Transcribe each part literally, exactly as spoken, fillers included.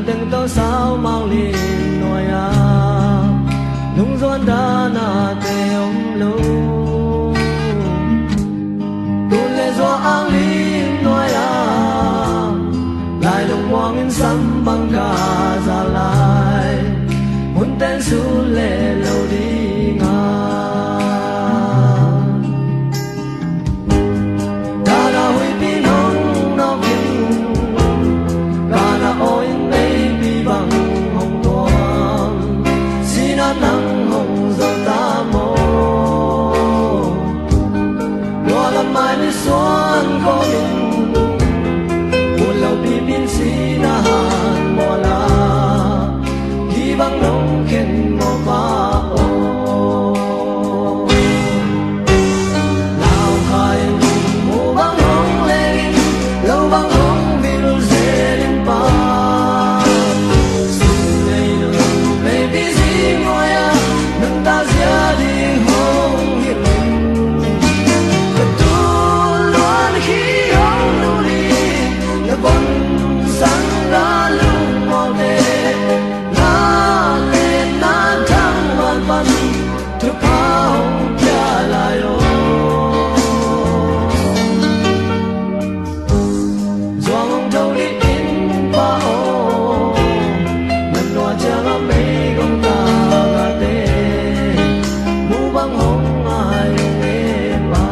Teng to sau mau lim nuai a, lungzuan dana te om lo. Tun le zua ang lim nuai a, lai lungmuang in sam bang ka za lai. Hun ten su le lo ding a. Kana huipi nong nawk in, kana aw in meipi bang hong tuam, sina nang hong zong ta maw? Lua lam mai ni suan kawm in, ut lo pipin sina han maw la. Hi bang nong khen maw pa aw. Lau khai in mu bang hong leng in, lo bang hong vil zel in pa. Sun nei lo meipi zi nuai a, nang ta zia ding hong hilh in. Ka tu luan khi hong nu li, na bon sang na lung maw te. Na le na thang man pan thupha hong pia lai aw. Zuang hong tho dih in pa aw. Nan nua ciang a mei gong ta ngate, mu bang hong ngai ung e pa.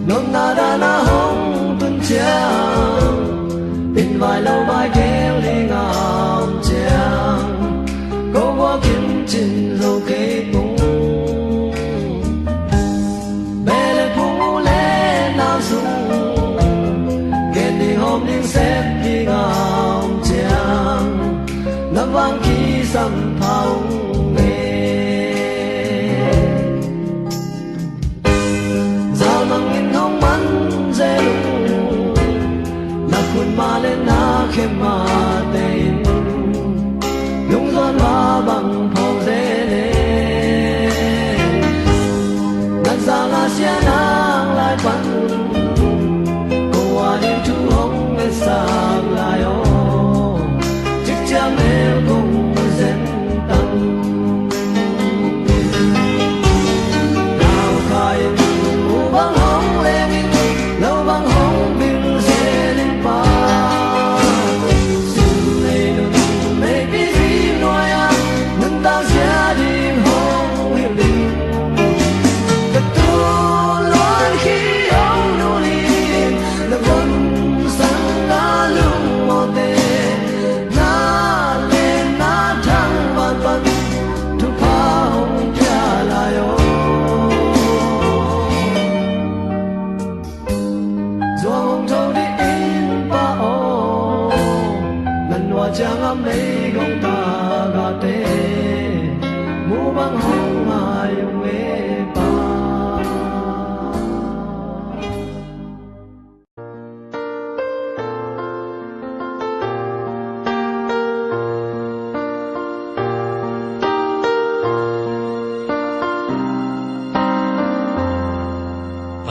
Nopna dana hong tun ciang, in vai lo vai keu ding a om ciang, ko gua kim cin zo kei pung. Bele phung u le nau sung, gen ding hawm ding sep ding a om ciang, na vang kisam pha ung e. Zalmang in hong man zel ung, na khut ma le na khem mate in, lungzuan ma bang phawk zel e. Nan zang a sia nang lai pan, ko a ding thu hong ngetsak lai aw. Cik ciang mel kong zen tang. Lau khai in, mu bang hong leng in, lo bang hong vil zel in pa. Sun nei nun meipi zi nuai a, nuntak zia ding hong hilh ding. Ka tu luan khi hong nu li, na von sang na lung maw te. Na le na thang van pan thupha hong pia lai aw. Zuang hong tho dih in pa aw. Nan nua ciang a mei gong ta gate, mu bang hong ngai ung e pa.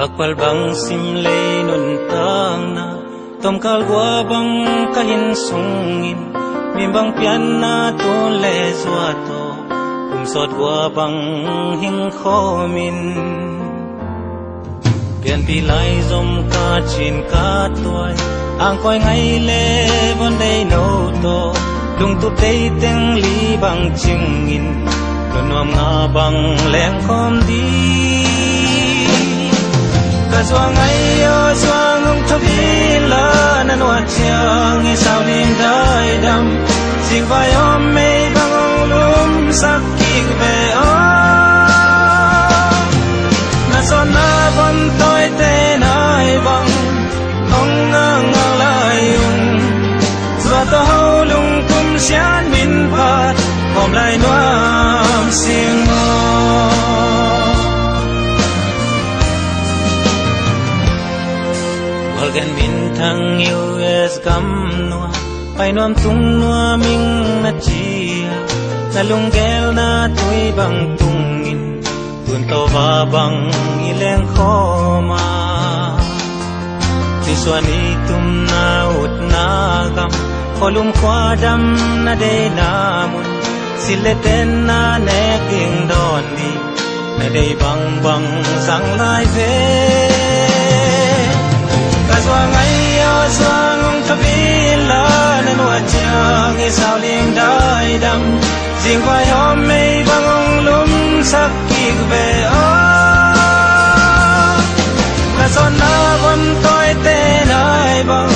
Akpal bang sim lei nuntakna, tomkal gua bang ka inn sungin, mi bang pianna tu le zua tawh, kum sawt gua bang hing khawmin. Pianpih lai zom ka cin ka tuai, angkuai ngai le von dei no tawh, lungtup dei teng li bang cingin, nunuam nga bang leng khawm dih. Ka zuang ngai aw, zuang hong tho dih la, na nuat ciang i sau lim daidam, singvai om mei bang hong lumsak kik ve aw. Na sawnna von tawite nai bang hong ngakngak lai ung. Zua tawh ho lungkum sian min phat, hawm lai nuam sing maw. Gualgen Kam nuam, pai nuam tung nuam ing na ci a, na lunggelna tui bang tungin, tun tawh va bang i leng khawm a. Tuisuan i tumna utna gam, khualum khuadam na deihna mun, silh le tenna nek ding dawn ding, na deih bangbang zang lai ve. Ka zuang ai aw zuang, hong thapi inla, na nuai ciang i zau ling daidam, zingvai hawm mei bang hong lumsak kik ve aw. Na zawnna von tawite nai bang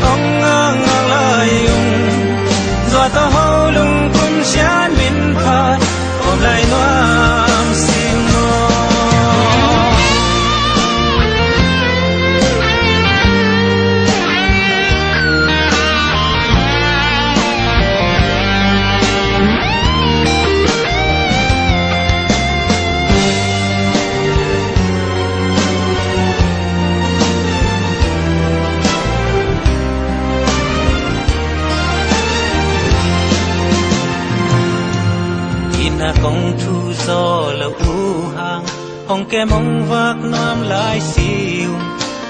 hong ngakngak lai ung, zuat aw ho lungkum sian min phat, kawm lai nuam sing maw. Inn ah kong thu zaw lo uh hang, hong kem hong vak nuam lai si ung.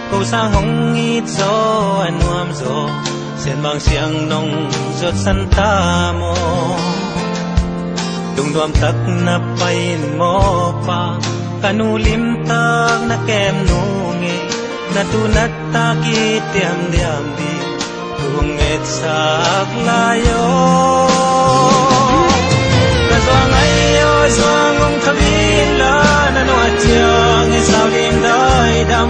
Ko sang hong it zaw a nuam zaw, sianmang siang nong zuat san ta maw. Lungnuam tak na pai in maw pa, ka nu limtak na kem nu ngei, na tu na ta kitiamdiam ding, thu hong ngetsak lai aw. Ka zuang ai aw zuang, hong thapi inla, na nuai ciang i zau ling daidam,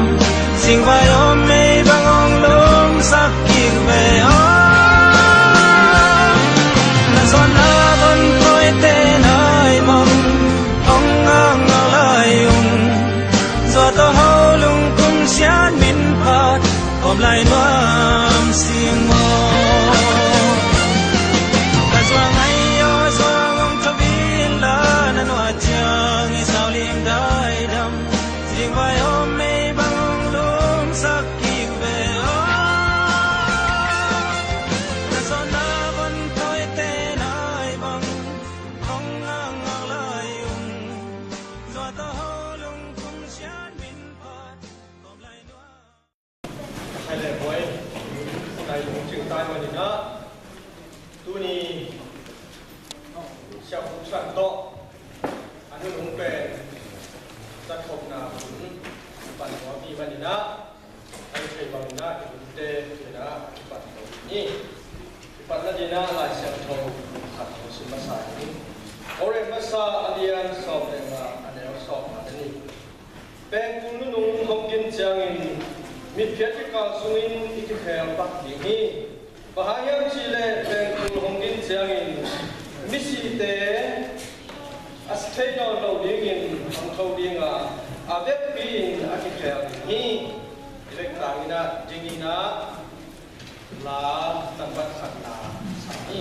zingvai hawm mei bang hong lumsak kik ve aw. Na zawnna von tawite nai bang hong ngakngak lai ung, zuat aw ho lungkum sian min phat, kawm lai nuam sing maw. Ka zuang ai aw zuang, hong thapi inla, na nuai ciang i zau ling daidam, zingvai hawm mei bang hong lumsak kik ve aw. Na zawnna von tawite nai bang hong ngakngak lai ung, zuat aw ho lungkum sian min phat, kawm lai nuam. Hai le buai, kai lung cing tai manin ah, tuni Siangpu San tawh a nunung pen zatkhopna hun pan nuam hi manin ah, a i thei bangin ah i hunte in ah i pan to ni. I pan nading ah Lai Siangtho khat hong sim masa ni. Korin masa a lian sawm le nga, a neu sawm le nih. Pengkul nunung hong gin ciangin mitphiat kikal sungin i kikhel pak ding hi. Bang hang hiam cih leh pengkul hong gin ciangin misite a si thei nawn lo dingin hong tho ding a, a vekpi in a kikhel ding hi. I vek tangin ah ding in ah La tampat khatna sa hi.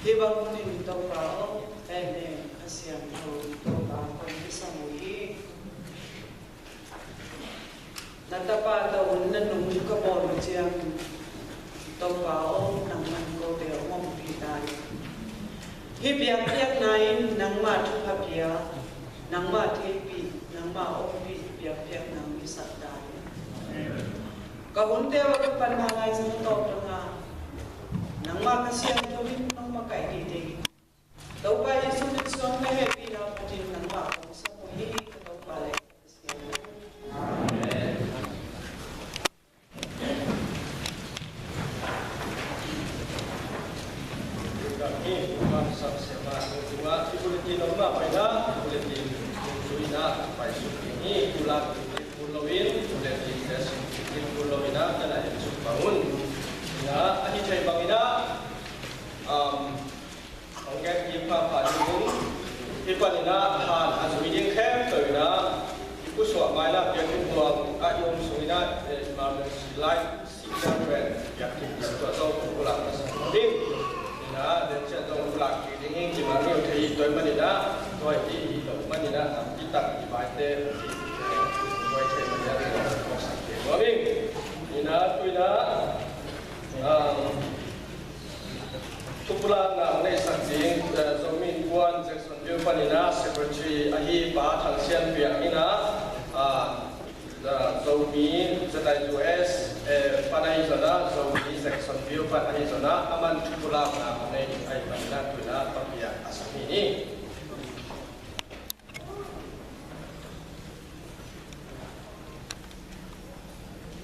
Hih bang hunin Topa aw, amen. Kha Siangtho Topa kong kisam uh hi. Na tapa tawh hun na nung ka bawl uh ciang, Topa aw, nangman ko bel hong ompih ta in. Hih biakpiakna in nangmah thupha pia, nangmah theihpih, nangmah ompih biakpiakna hong hisak ta in. Ka hunte uh a kipan na lai zong tawp dong a, nangmah Kha Siangtho in nong makaih dingding. Topa Jesuh min suang na hehpihna phatin nangmah kong sam uh hi, ka Topa le ka Pasian. Amen. Ahi thei bangin ah, um, Hong gen kik phapha ding in, hih panin ah han a zui ding khempeuh in ah, i pusuah mai in ah, biakinn buang ah i om sungin ah, eh, emergency light signal pen biakinn ding tua zong pulak masa ding. In ah, den ciat zong pulak kik ding in, ci mah ngei thei hi, tua ahih manin ah, tua hi hi lo manin ah, i tak i baite, i, eh, buai thei manin ah, i tak i baite. In ah, tu in ah, um, Thupulakna hong neihsak ding, eh, Zomi Innkuan Jacksonville panin ah Secretary ahi Pa Thang Sian Piang in ah, ah, eh, Zomi Z I U S, eh, pan ahi zong ah, Zomi Jacksonville pan ahi zong ah, aman thupulakna hong nei ding ahi panin ah tu in ah Pa Piang a sam hi ni.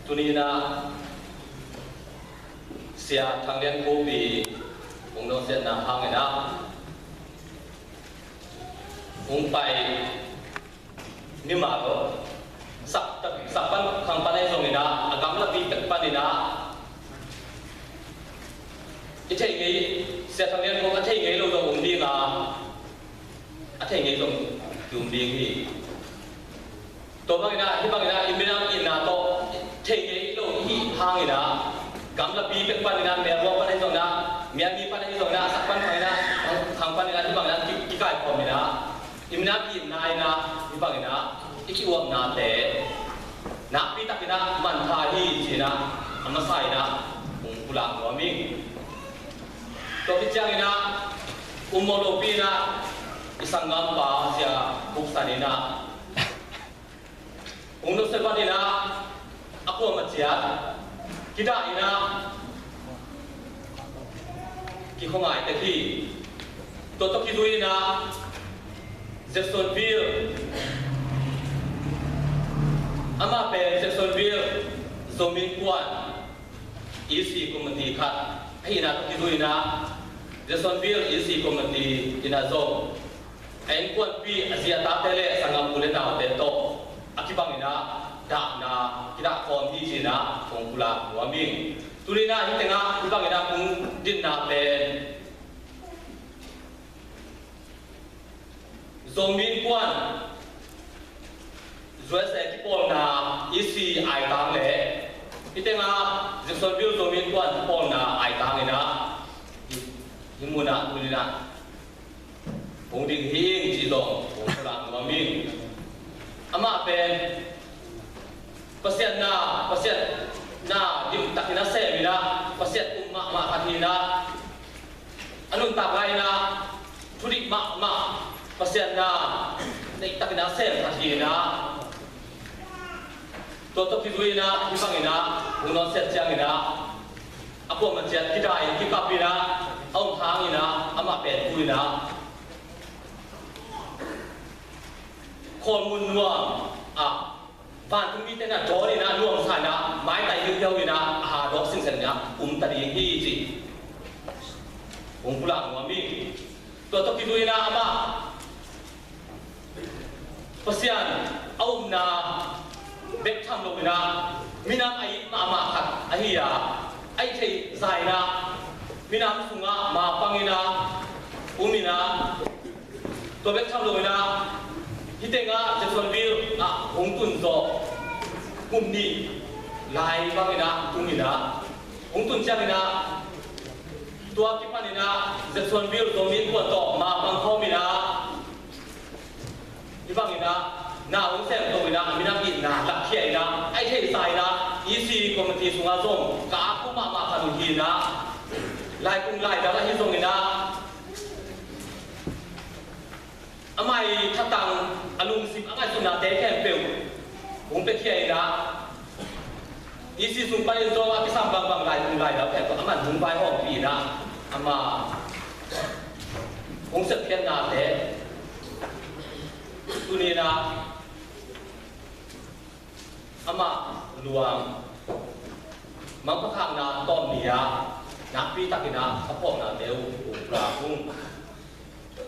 Tuni in ah Sia Thang Lian Khup i hong nusiatna hangin ah hong pai ni mah lo. Sak, sak pan, khang pan ahi zongin ah, a gamlapi pek panin ah i thei ngei, Sia Thang Lian Khup a thei ngei lo zong om ding a, a thei ngei zong ki om ding hi. Tua bangin ah, hih bangin ah, i minam itna tawh thei ngei lo i hih hangin ah, gamlapi pek panin ah, Myanmar pan ahi zongin ah, Myanmar pan ahi zongin ah, sak pan panin ah, khang, khang panin ah, hih bangin ah, ki, kikaikhawm in ah, i minam itna in ah, hih bangin ah, i ki-uapnate nakpi takin ah mantha hi ci-in ah, a masa in ah hong pulak nuam ing. Tua khit ciangin ah, um mawh lopi in ah, i sanggampa Sia Khup San in ah, hong nusia panin ah, a kuamah ciat kidah in ah, kikhawngai tek hi. Tua tawh kizui in ah, Jacksonville, amah pen Jacksonville Zomi Innkuan E C Committee khat ahihna tawh kizui in ah, Jacksonville E C Committee in ah zong a innkuanpih, a zi a tate le a sanggam u le naute tawh a kibangin ah dahna kidah khawm hi ci-in ah kong pulak nuam ing. Tuni in ah hih tengah hih bangin ah kong dinna pen Zomi Innkuan U S A kipawlna E C aitang le hih tengah Jacksonville Zomi Innkuan kipawlna aitang in ah hih, hih munah tuni in ah hong ding hi ing ci zong kong pulak nuam ing. Amah pen Pasian na, Pasian na dim takin a sem in ah, Pasian um mahmah khat hi in ah, a nuntak lai in ah, thudik mahmah, Pasian na neih takin a sem khat hi in ah, tua tawh kizui in ah, hih bangin ah hong nusiat ciangin ah, a kuamah ciat kidah in kikap in ah, a om hangin ah, amah pen tu in ah, khualmun nuam ah, vantung mite na dawn in ah, nuamsa in ah, maitai hiuhiau in ah, a hadawk sinsen in ah um ta ding hi ci. Hong pulak nuam hi. Tua tawh kizui in ah amah Pasian a upna bek tham lo in ah, minam a it mahmah khat ahi a, a it theih zah in ah minam sungah mapang in ah um in ah, tua bek tham lo in ah, hih tengah Jacksonville ah hong tun zawh kum nih lai bang in ah tung in ah, hong tun ciang in ah, Tua kipanin ah Jacksonville Zomi Innkuan tawh mapang khawmin ah, hih bangin ah na hong semto in ah, a minam itna lakkhia in ah, a theihsa in ah, E C committee sungah zong ka akhu mahmah khat uh hi in ah, laikung laidal ahi zongin ah, amah i thatang, a lungsim, a ngaihsutnate khempeuh hong piakhia in ah, E C sung panin zong a kisam bangbang laikung laidal khempeuh aman hong vaihawmpih in ah, amah hong sepkhiatnate tuni in ah, amah luang mangpha khakna tawm ni-ah nakpi takin ah a phawknate uh hong pulak ung.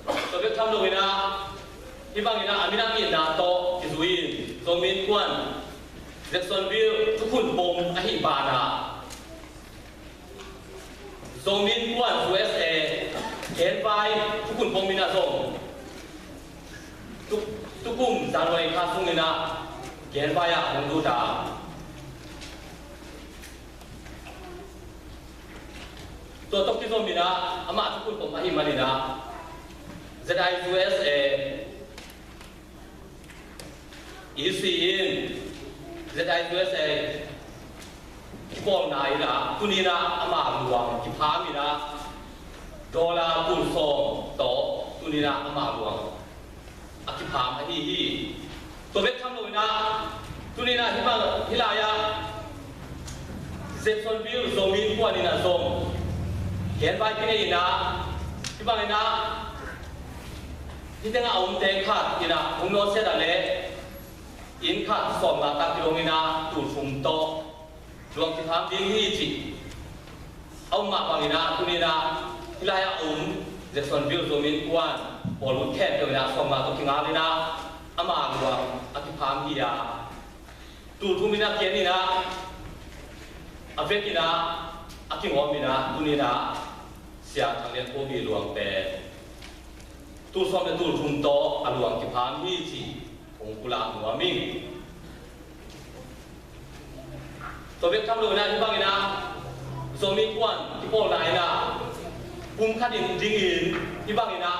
Tua bek tham loin ah, hih bangin ah a minam itna tawh kizui-in Zomi Innkuan Jacksonville Thukhun Pom ahih banah, Zomi Innkuan U S A Genvai Thukhun Pom in ah zong tu, tukum January kha sungin ah Genvai ah hong lut a, tua tawh kizom in ah amah Thukhun Pom ahih manin ah Z I U S A E C in Z I U S A kipawlna in ah, tuni in ah ama luang kipham in ah, dollar tul sawm tawh tuni in ah ama luang a kipham ahi hi. Tua bek tham loin ah, tuni in ah hih bang, hih lai-ah Jacksonville Zomi Innkuan in ah zong Genvai kinei in ah, hih bangin ah, hih tengah a omte khat in ah hong nawtsiat a leh inn khat sawmnga tak kidong in ah tul thum tawh luang kipham ding hi cih a om mah bangin ah, tuni in ah hih lai-ah a om Jacksonville Zomi Innkuan pawl ut khempeuh in ah sawmnga tawh kingal in ah ama luang a kipham hi a, tul thum in ah kian in ah, a vek in ah, a kingawm in ah, tuni in ah Sia Thang Lian Khuabi luang pen tul sawm le tul thum tawh a luang kipham hi cih hong pulak nuam ing. Tua bek tham loin ah, hih bangin ah Zomi Innkuan kipawlna in ah pumkhat in dingin, hih bangin ah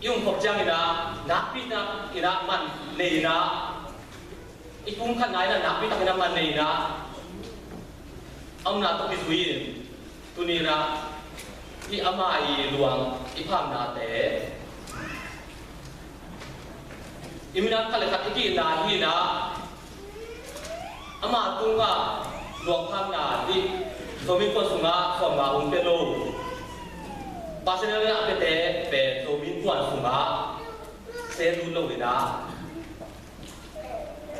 i umkhop ciangin ah nakpi takin ah man nei in ah, i pumkhatna in ah nakpi takin ah man nei in ah, a omna tawh kizui-in, tuni in ah hih ama i luang i phamnate i minam khat le khat i ki-itna hi in ah, ama tungah luang phamna hih Zomi Innkuan sungah sawmnga hong pia lo, personal in ah a piate pen Zomi Innkuan sungah se lut lo in ah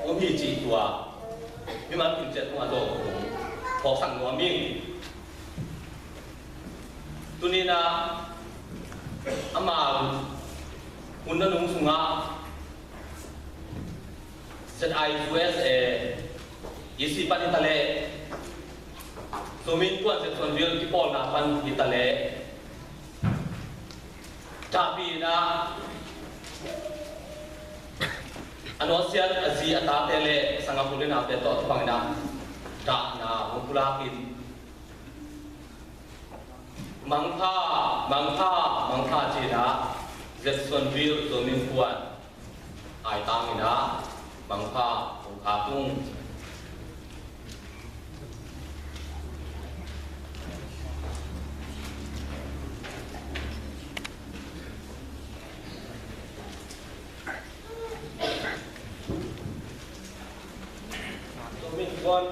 om hi cih tua mimal pinciat tungah zong kong phawksak nuam ing. Tuni in ah ama hun nanung sungah Z I U S A E C pan hi ta leh, Zomi Innkuan Jacksonville kipawlna pan hi ta leh, tahpih in ah a nawtsiat a zi a tate le sanggam u le naute tawh a kibang in ah dahna hong pulak in, mangpha, mangpha, mangpha ci in ah Jacksonville Zomi Innkuan aitang in ah mangpha hong khak ung. Zomi Innkuan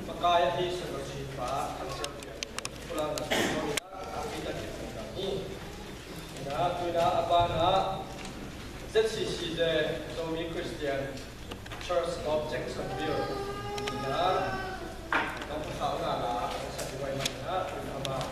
Pakai ahi Sanggamsi Pa Thang Siam Piang, pulakna sungah a kitakin a dang hi. Ina, tu ina a banah Z C C J, Zomi Christian Church of Jacksonville, ina, kan pulakna la, kan sa duai man ina, tu ina a banah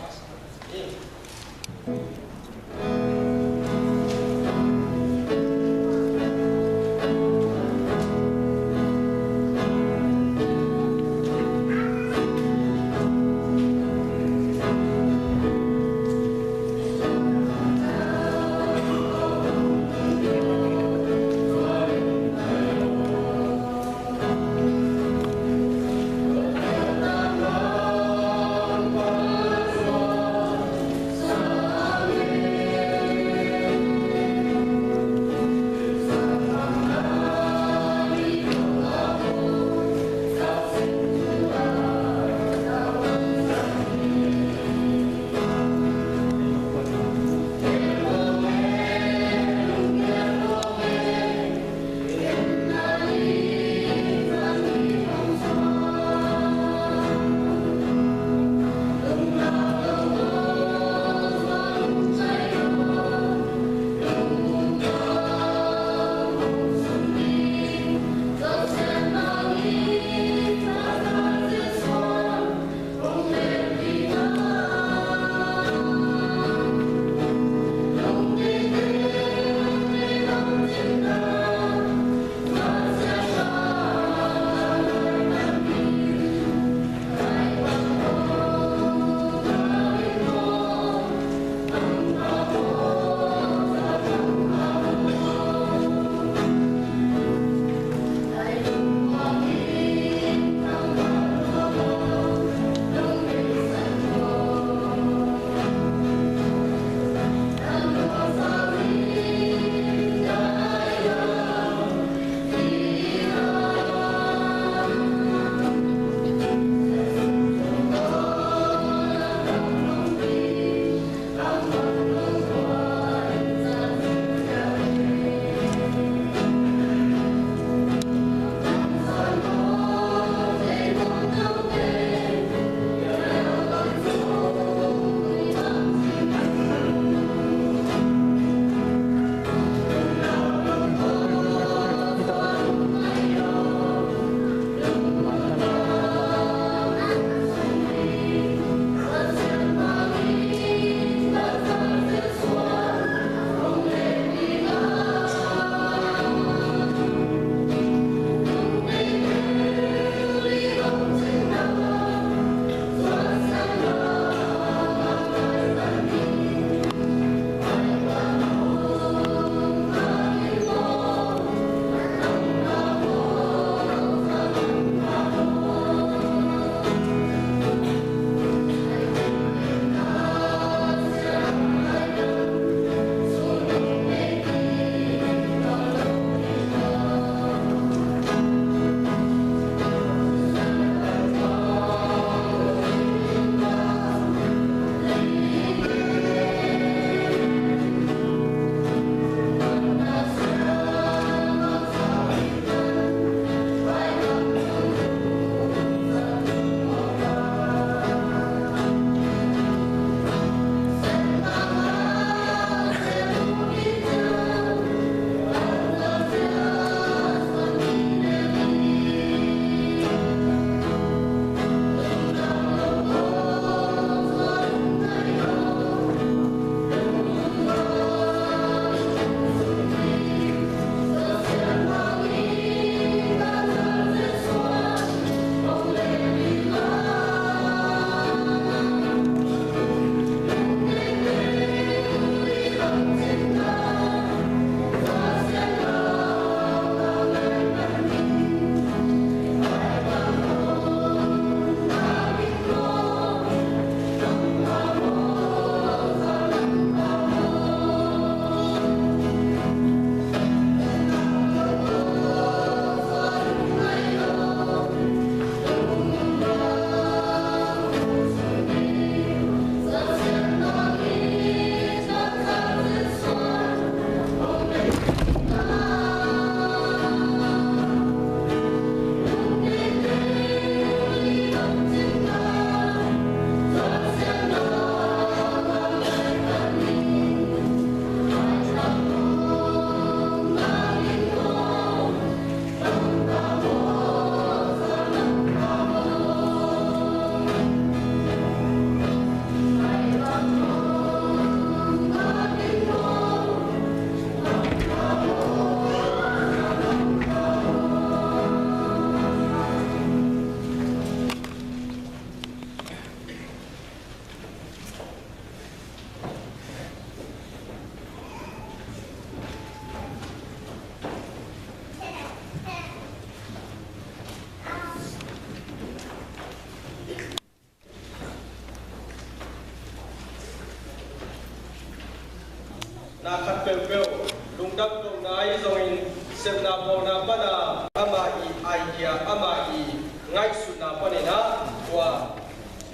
Na khat peuhpeuh lungdam kohna ahi zongin, sepna bawlna pana ama i idea, ama i ngaihsutna panin ah tua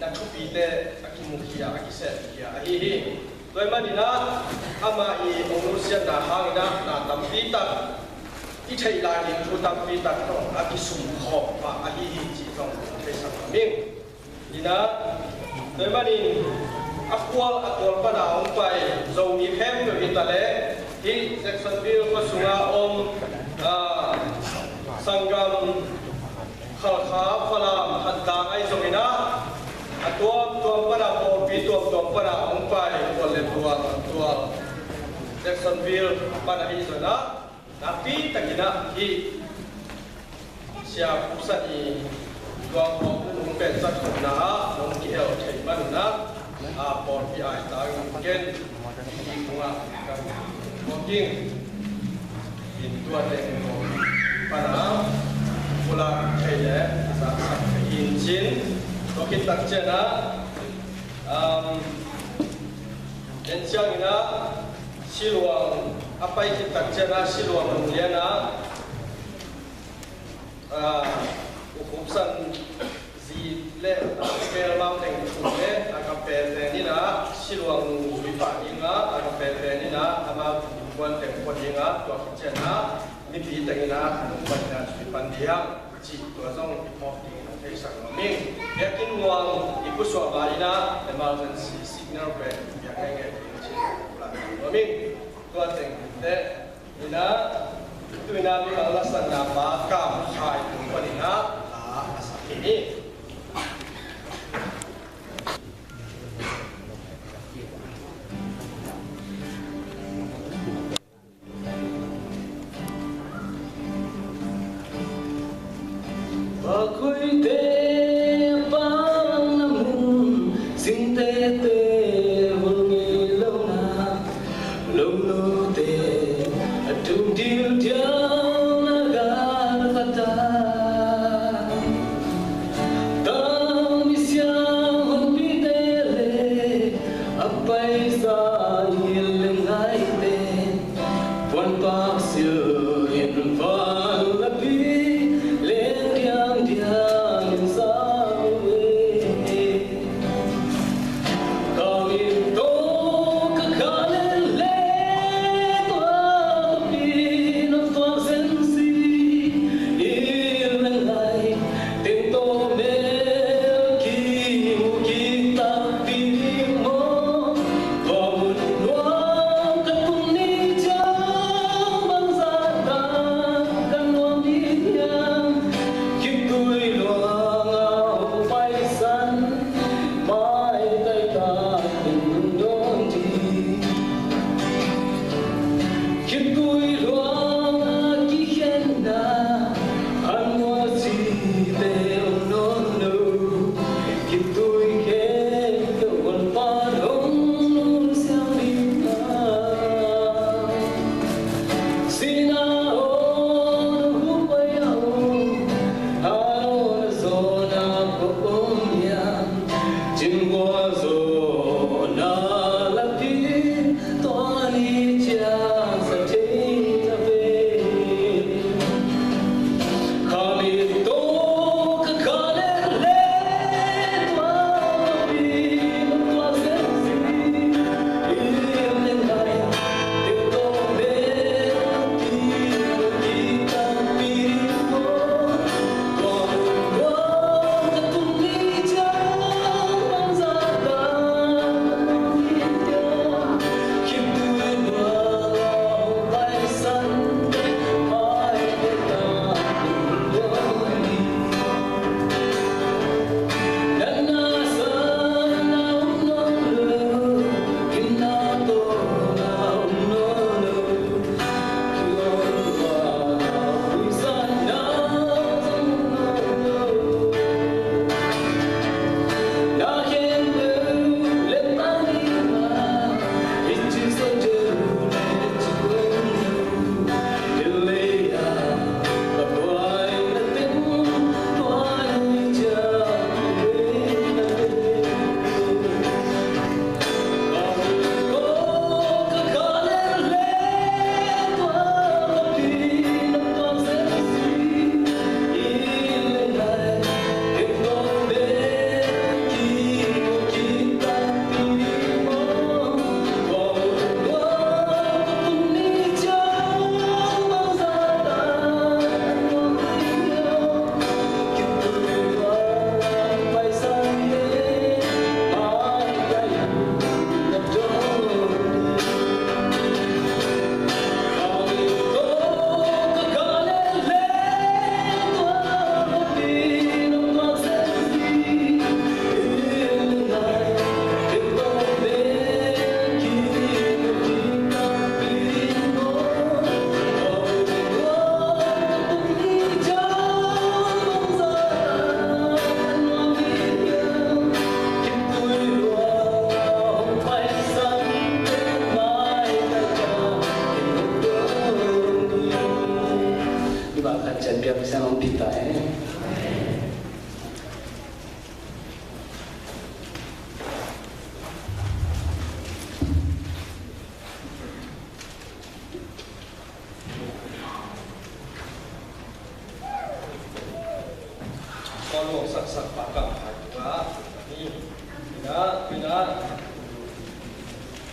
na thupite a kimukhia, a kiselkhia ahi hi. Tua ahih manin ah ama i ong nusiatna hangin ah na tampi tak i theih lai ding thu tampi tak tawh a kisumkhawm pah ahi hi cih zong theisak nuam ing. Ina, tua ahih manin a khual a khual pana hong pai Zomi khempeuh hi ta leh, hih Jacksonville khua sunga om, ah, sanggam Khalkha, Falam, Thantlang ahi zongin ah, a tuamtuam pana, pawlpi tuamtuam pana hong pai, Kuala Lumpur, Jacksonville pana ahi zongin ah, nakpi takin ah hih Sia Pu San i luang hawk hong pen zat khopna ah nong kihel theih man un ah, a pawlpi ai tangin gen, hih kungah kan hawk ding. In tua teng pana pulak thei le zahsak thei in cin. Tua khit tak ciangin ah, um, en ciangin ah Siluang a pai khit tak ciangin ah Siluang Lunglian ah, ah, U Khup San zi le a ka pelmau teng thum le a ka pelpen in ah Siluang Nungzui pah ding ah, a ka pelpen in ah amau kuan teng pua ding ah, tua khit ciangin ah mipi teng in ah nung pan in ah zui pan ding ah cih tua zong i phawk ding in ah theisak nuam ing. Biakinn Muang i Pu Suama in ah emergency signal pen biak ngaingai ding cih tua nuam ing. Tua teng teh Ina, tu ina mi bang lasakna pa Kam Khai tung pan ina la a sak hi ni. Bakhuite pang na mun, singtete vul ngei lo na, lomlute a tum dildial na galkata. Tang misiang honpite le a paisa i lengaite, puanpak sil in van lapi leng diangdiang in sa uh e. Ka mit tawh ka kha lel le, tua pi na tuak zen si in lengai teng tawh mel kimu kitakpi ding maw? Tua mun nuam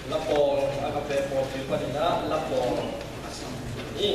Lapawl a ka pia pawlpi panin ah lapawl a sam hi.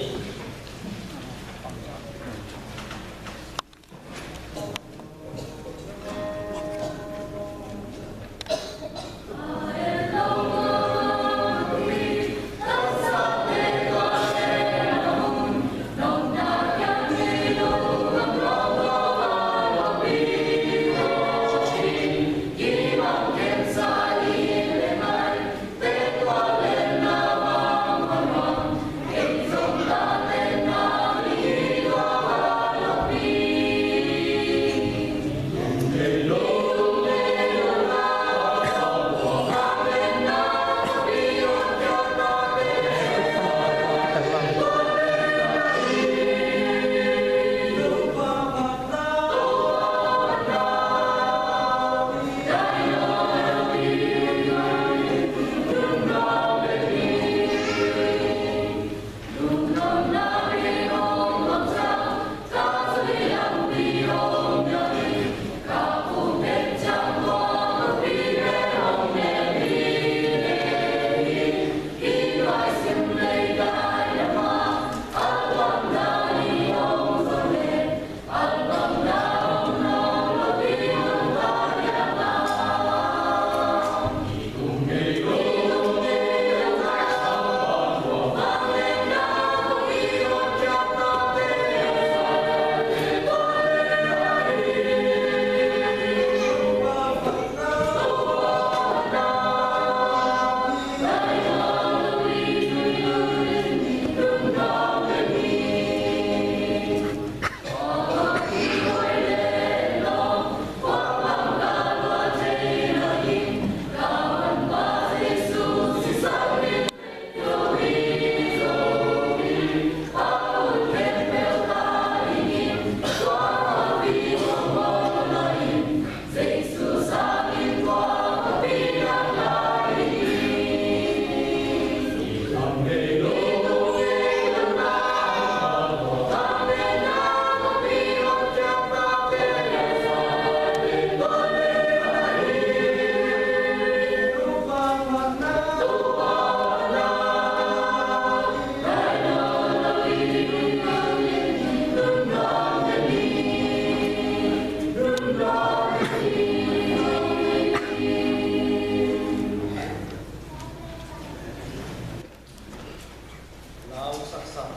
Lau saksak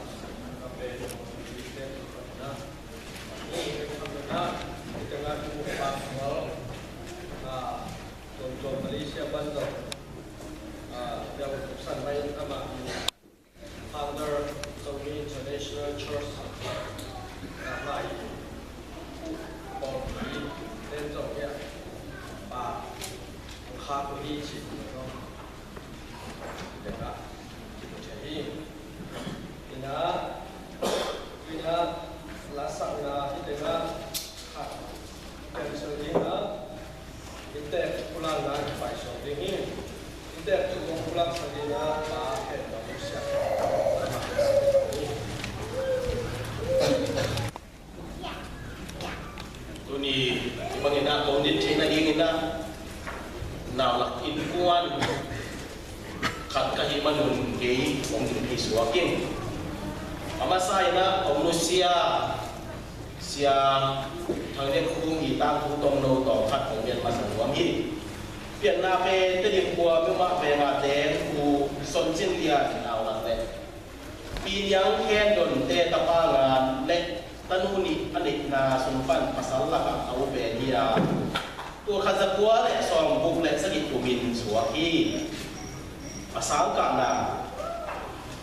na pe na. Ni na, ni tengah tu, ah, Malaysia bandar, ah, yang utusan lain ama, Founder Zomi International Church, ah, mai, pawlpi ten zong ya, pa, kha ko hi ci, no. Tengah, ci ko hi. Ina, ina, la sakna, ina, kha. Pen so ina, Inntek pulakna kipaisuak ding hi. Inntek thu kong pulaksak ding a, Pa Khen Bang Siak. Tuni bangin a kong din theihna dingin a, nau lak innkuan khat ka hih manun kei kong din thei suak ing. A masa in a kong nusia Sia Thang Lian Khum i tangthu tomno tawm khat hong gen masa nuam hi. Pianna pen Tedim khua mimal vengate Pu Son Cin Lian naulak le Pi Niang Khen Donte tapa nga le tanu nih a neihna sung pan pasal lakah a upen hi a, tul khat za kua le sawm guk le sagih kumin suak hi. A sangkahna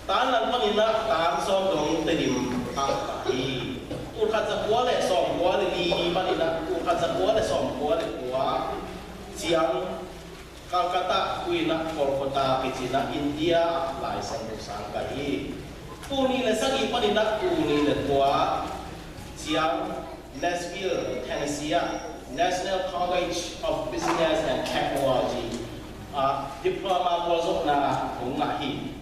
Tan Lang Pang in a tan sawm dong Tedim ah kah hi. Tul khat za kua le sawm kua le li pan in a tul khat za kua le sawm kua le kua ciang Calcutta, tu in a Kolkata kici in a India ah Lai Siangtho sang kah hi. Tul nih le sagih pan in a tul nih le kua ciang Nashville, Tennessee ah National College of Business and Technology ah diploma gualzawhna hong ngah hi.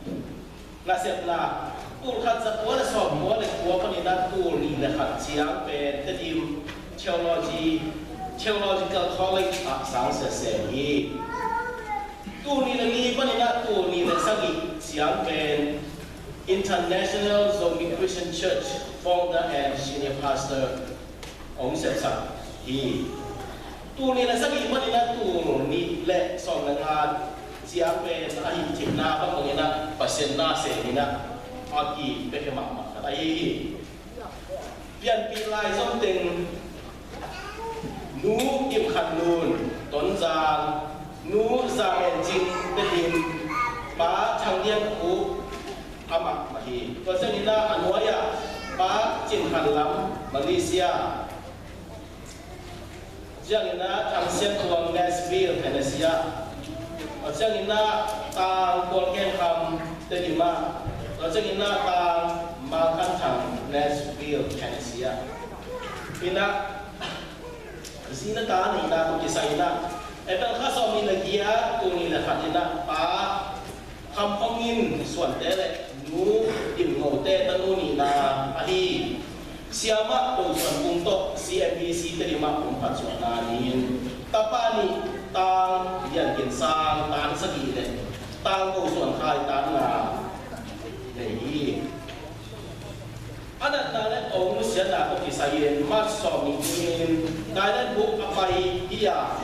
Nasepna, tul khat za kua le sawm kua le kua pan in a tul nih le khat ciang pen Tedim Theology, Theological College ah sang setseng hi. Tul nih le li pan in a Siang pen International Zomi Christian Church founder and senior pastor hong sepsak hi. Tul nih le sagih manin ah tul nih le sawm le nga ciang pen a hih theihna bangbangin ah Pasian na sem in ah a kipiakhia mahmah khat ahi hi. Pianpih lai zom teng Nu Kim Khan Lun, Tonzang, Nu Za Men Cing, Tedim, Pa Thang Lian Khup, amah mah hi. Tua ciangin ah a nuai-ah Pa Cin Khan Lam, Malaysia. Ciangin ah Thang Sian Tuang, Nashville, Tennessee ah. Tua ciangin ah Tang Kual Khen Kham, Tedim ah. Tua ciangin ah Tang Mang Khan Thang, Nashville, Tennessee ah. Inah, zi na ta neihna tawh kisai inah, April kha sawm nih le giat, tul nih le khat inah Pa Kham Phong Ngin Suante le Nu Din Ngo Te tanu nihna ahi. Siamah Ko Suan Kung tawh C M B C Tedim ah hong phatsuahna ni-in tapa nih Tang Lian Kin Sang, tan sagih le Tang Ko Suan Khai, tan nga nei hi. A natna le a hong nusiatna tawh kisai-in March sawm nih ni-in Thailand bup a pai hi a,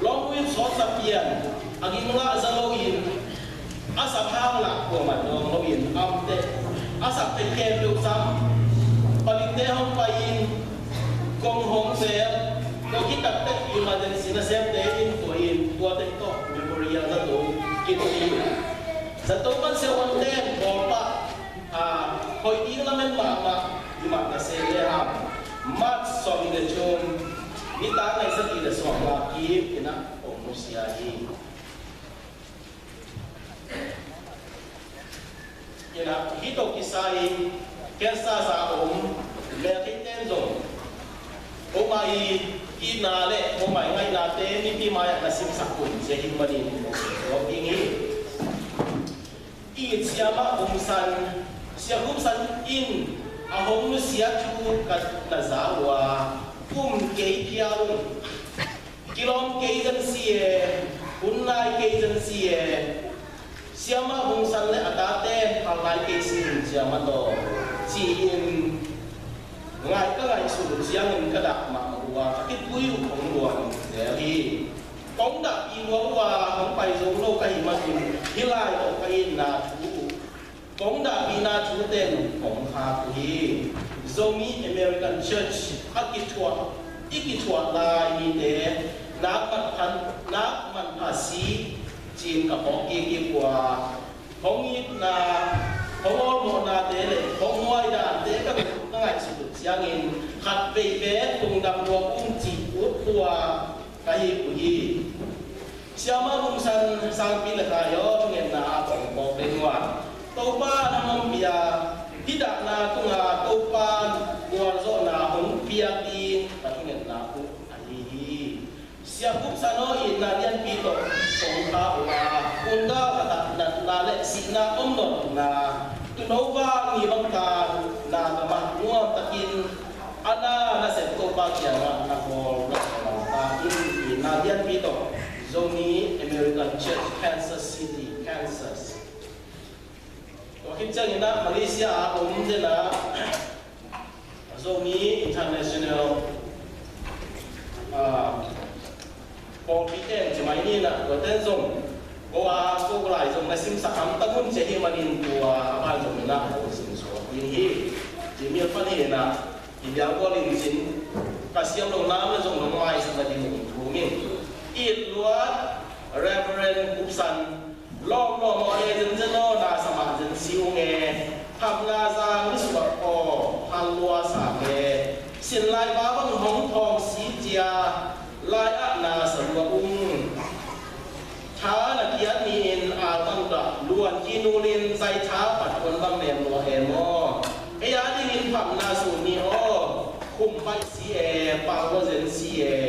lawmnu in sawt sa pian a ging lah za loin a sak hang lah kuamah dawng loin amteh a sak teh khempeuh cam, palikte hong pai-in kong hong zel, tua khit takteh emergency nasemte in tua in tua teh tawh memorial zato kit hi. Zato pan siavuante in Kawlpah a, hoih ding lamen mahmah hi mah ka se le hang, March sawm nih le thum, nitak nai sagih le sawm nga kip inah hong nusia hi. Inah hih tawh kisai cancer za a om meltheite in zong, homa i itna le homa i ngaihnate mipi mai-ah na simsak un ci-a hih manin hong ding hi. It Siamah Hum San, Sia Hum San in a hong nusia thu ka na za uh a, um kei phial ung, kilawm kei zen si e, hun nai kei zen si e, Siamah Hum San le a tate phal nai kei si un, Siamah tawh, ci-in ngai ka ngaihsut uh ciangin ka dah mahmah uh a, ka kipui uh hong luang zel hi. Kong dahpih lua uh a hong pai zo lo ka hih manin hih lai tawh ka itna thu uh, kong dahpihna thu teng kong khak uh hi. Zomi American Church a kithuah, i kithuah lai mite nak manpha, nak manpha si ci-in ka phawk kik uh a, hong itna, hong awlmawhnate le hong huaidante ka ngaihsut uh ciangin khatvei bek lungdam lua ung cih ut uh a, ka hih uh hi. Siamah Hum San, sangpi le khai aw, thungetna a kong phawk ding uh a, Topa na hong pia hih dahna tungah Topa gualzawhna hong piak ding ka thungetna uh ahi hi. Sia Hum San aw, itna lianpi tawh kong khak uh a, undau khat ah natna le sihna om nawn lo-in, tuuno vak ni bang ka na ka mah nuam takin a na nasep Topa kiangah na kawl na kawl ta in, itna lianpi tawh Zomi American Church, Kansas City, Kansas. Tua khit ciangin ah Malaysia a om den a Zomi International, ah, pawlpi ten ci mai ni in ah, tua ten zong ko a ko lai zong na simsak hamtang un ci ahih manin tua a ban zong in ah ko sim suak ding hi. Ci mil pan hi in ah, i biakbual in cin ka siam lo nam le zong nong maisak nading uh thum ing. It luat Reverend Hum San, lawm lawm aw, e zenzen aw, na sa mah zen si ung e. Phamna zang ni suak aw, hal lua sa e. Sin lai pa bang hong thawng si cia, lai ah na sa lua ung. Tha na kiat ni-in a bang dah luan kinulin zai tha pat kuan bang nem lua e maw. Ei a dingin phamna sun ni aw, khum paih si e, pau lua zen si e.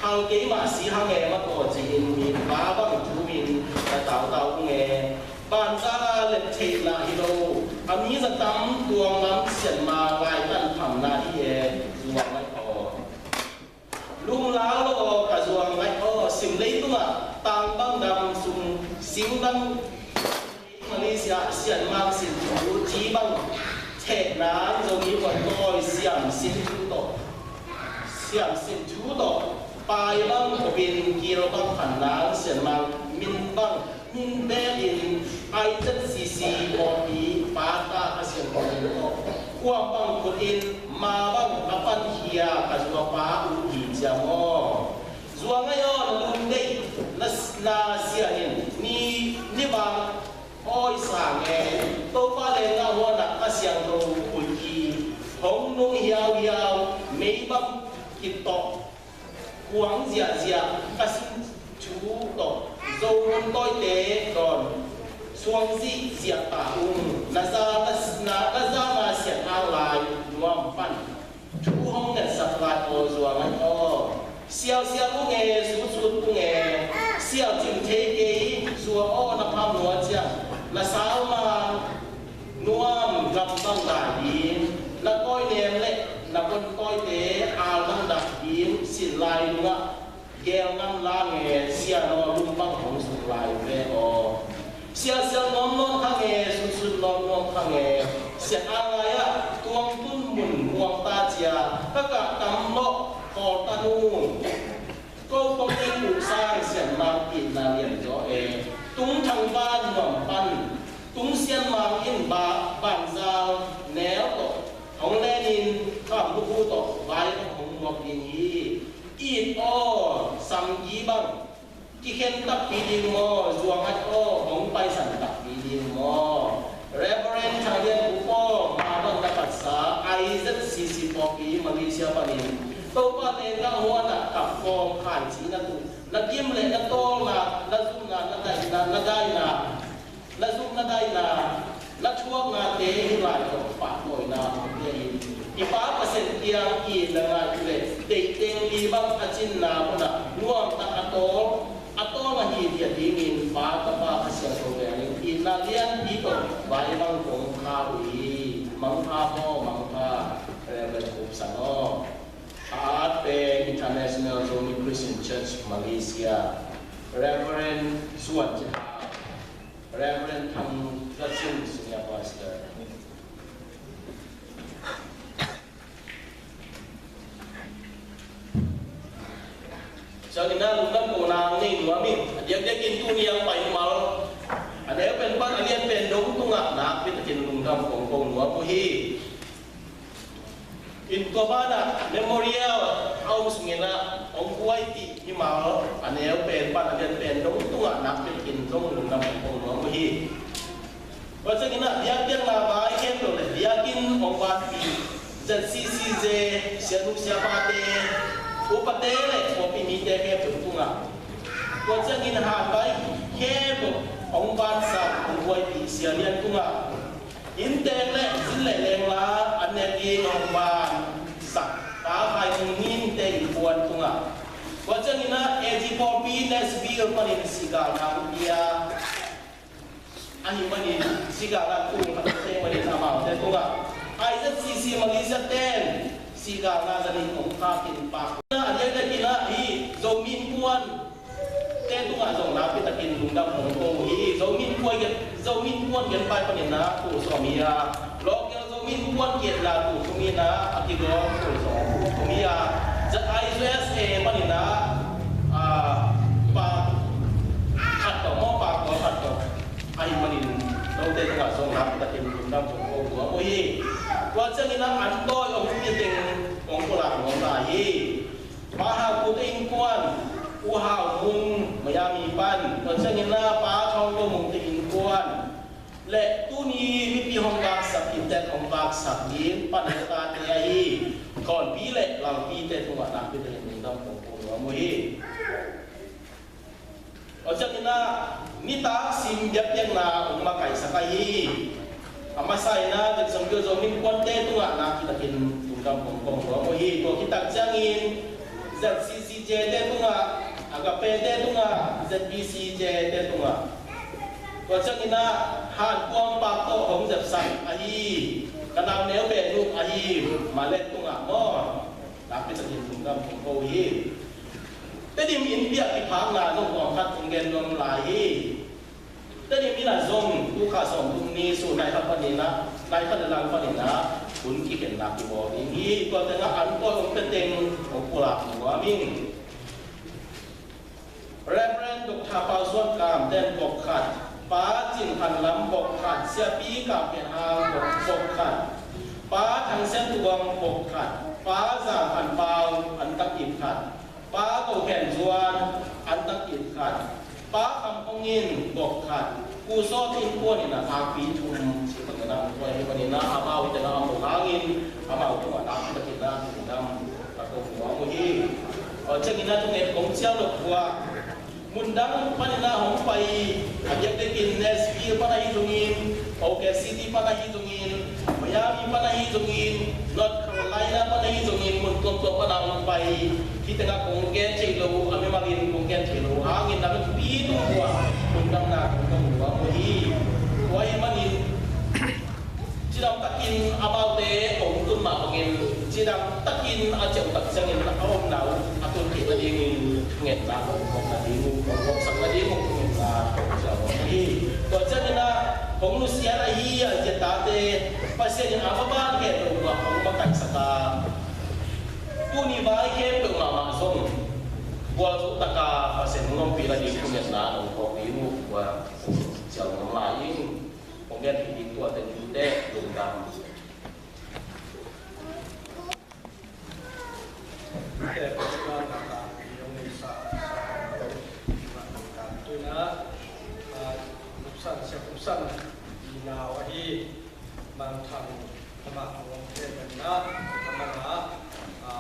Hal keimah si hang e, mataw ci-in mi pa bang thumin na tautau ung e. Banza a let theih lah hi lo. A mi za tam tuang lam sian ma lai tan phamna hi e, zuang ngai aw. Lunglau lo aw, ka zuang ngai aw, sim leitungah tang bang dam sum sing dam Malaysia Sian Mang sin thu ci bang theh nang Zomi Muan Tawi siam sin thu tawh, siam sin thu tawh pai bang khopin kil bang khan nang Sian Mang min bang min bekin I Z C C pawlpi pata a siam khopin tawh kuam bang khutin ma bang a pan hia ka zuapa uh hi ciam aw. Zuang ai aw, na lum dei na, na sia in ni, ni bang awi sang e. Topa lengah huanah a siangtho khuiki hong nung hiauhiau, mei bang kitawh kuang ziahziah ka sin thu tawh Zo hun tawite dawn suang zihziah ta ung. Na za, na, na, na za na siat hang lai nuam pan thu hong ngetsak lai aw, zuang ai aw. Siausiau ung e, sutsut ung e. Siau cing thei kei, zua aw, na pham lua ciang na sau ma nuam gam bang dai ding, na kawinem le na kon tawite al bang dak ding sin lai lungah gel ngam la nge, sia naw lum bang hong suk lai ve aw. Siasial nuamnuam kha nge, sunsun nuamnuam kha nge, siat a ngai-ah tuangtun mun muang ta cia, ka kah tam lawh kawlta nung. Ko kong ing uh sang sian mang itna lian zaw e. Tung thang ban nuam pan, tung sian mang in ba bangzal neu tawh hong lenin kham lukhu tawh vai hong muak ding hi. It aw, samgi bang kikhen takpi ding maw, zuang at aw, hong paisan takpi ding maw? Reverend Thang Lian Khup aw, ma bang na patsa I Z C C pawlpi Malaysia panin Topa tengah huanah kap kawm khaici na tuh, na gim le na tawlna, na zumna, na daina, na daina, na zumna daina, na thuaknate hi lai tawh pahtawina hong pia in. I Pa Pasian kiang i na ngai le deih teng li bang a cinna munah nuamtak a tawl, a tawl a hi dia dingin Pa, Tapa, Kha Siangtho vengin itna lianpi tawh vai bang kong kha uh hi. Mangpha maw, mangpha, Reverend Khup San aw. A at pen International Zomi Christian Church Malaysia, Reverend Suan Cin Hau, Reverend Thang Za Cin, Senior Pastor. Ciangin ah lungdam kohna nei nuam ing. A diakdiakin tuni a pai mal, a neu pen pan a lian pen dong tungah nakpi takin lungdam kong ko nuam uh hi. In tua banah memorial a om sungin ah hong buaipih mimal a neu pen pan a lian pen dong tungah nakpi takin zong lungdam kong ko nuam uh hi. Tua ciangin ah biakpiakna vai khempeuh le biakinn hong vanpih Z C C J sianu siapate, upate le pawlpi mite khempeuh tungah, tua ciangin hanvai khempeuh hong vansak hong buaipih Sia Lian tungah, inntek le zin le lengla an nek ding hong vansak Pa Khai Kung Min te innkuan tungah, tua ciangin ah A G pawlpi Nashville panin sigalna hong pia ahih manin sigalna tung khat te manin amaute tungah, I Z C C Malaysia ten sigalna zanin hong khak in pak. A diakdiakin ah hih Zomi Innkuan te tungah zong nakpi takin lungdam hong ko uh hi. Zomi Innkuan gen, Zomi Innkuan gen pai panin ah tul sawm hi a, local Zomi Innkuan kiatna tul thum hi a, a kigawm tul sawm tul thum hi a, Z I U S A panin ah, ah, pak khat tawh maw, pak khat tawh ahih manin note tungah zong nakpi takin lungdam hong ko nuam uh hi. Tua ciangin ah an tawi hong pi teng hong pulak nuam lai hi. Pa Hau Pu te innkuan, U Hau Mung Miami pan, tua ciangin ah Pa Thawng Ko Mung te innkuan, le tuni mipi hong vaksak, inntek hong vaksak ding pan tate ahi Thawnpi le Lalpi te tungah nakpi takin lungdam kong ko nuam uh hi. Tua ciangin ah nitak sim biakpiakna hong makaihsak ahi. A masa in ah Vincent Gil Zomi Innkuante tungah nakpi takin lungdam kong ko nuam uh hi. Tua khit tak ciangin Z C C J te tungah, Agape te tungah, Z B C J te tungah, tua ciangin ah hankuang pak tawh hong zepsak ahi ka nau neu pen uh ahi Malet tungah maw, nakpi takin lungdam kong ko uh hi. Tedim inn biak kiphakna zong tawm khat kong gen nuam lai hi. Tedim inn ah zong Kha sawmthum ni sun nai khat panin ah, nai khat le lang panin ah hun kikhenna kibawl ding hi. Tua tengah an pawi hong pia teng hong pulak nuam ing. Reverend Doctor Pau Suan Kam ten bok khat, Pa Cin Khan Lam bok khat, Siapi Kam Pian Hang bok, bok khat, Pa Thang Sian Tuang bok khat, Pa Zang Khan Pau an tak it khat, Pa Ko Khen Zuan an tak it khat, Pa Kham Hong In bok khat, Pu Saw Tin Kuan in a thakpi thum, si panin a hong pia hi panin a, amau tengah a mu hangin amau tungah nakpi takin a lungdam ka ko nuam uh hi. Aw, ciangin a thunget kong cial lo uh a, mundang panin a hong pai, a biakpiakin Nashville pan ahi zongin, Oklahoma City pan ahi zongin, Miami pan ahi zongin, North Carolina pan ahi zongin, mun tuamtuam pan a hong pai. Hih tengah kong gen thei lo uh, a mimalin kong gen thei lo uh hangin a mipi tung uh a, mundamna kong ko nuam uh hi. Tua ahih manin cidam takin amaute hong tun mah bangin, cidam takin a ciamtak ciangin a omna uh a tun theih nadingin thungetna hong khawm nading uh, hong khawmsak nading uh thungetna hong ciam uh hi. Tua ciangin a hong nusia na hi a zia tate Pasian in a va ban het lo uh a hong makaihsak a, tuni vai khempeuh mahmah zong gualzo taka Pasian hong ompih nading thungetna hong khawm ding uh, tua cial hong lai ing. Kong gen hi ding tua teng hi teh, lungdam. Te Pasian a ta i hong nei sa, sa, lungdam. Tuina, a, Kum San, Sia Kum San i nau ahi Mang Thang, amah hong kem na, amah na, a,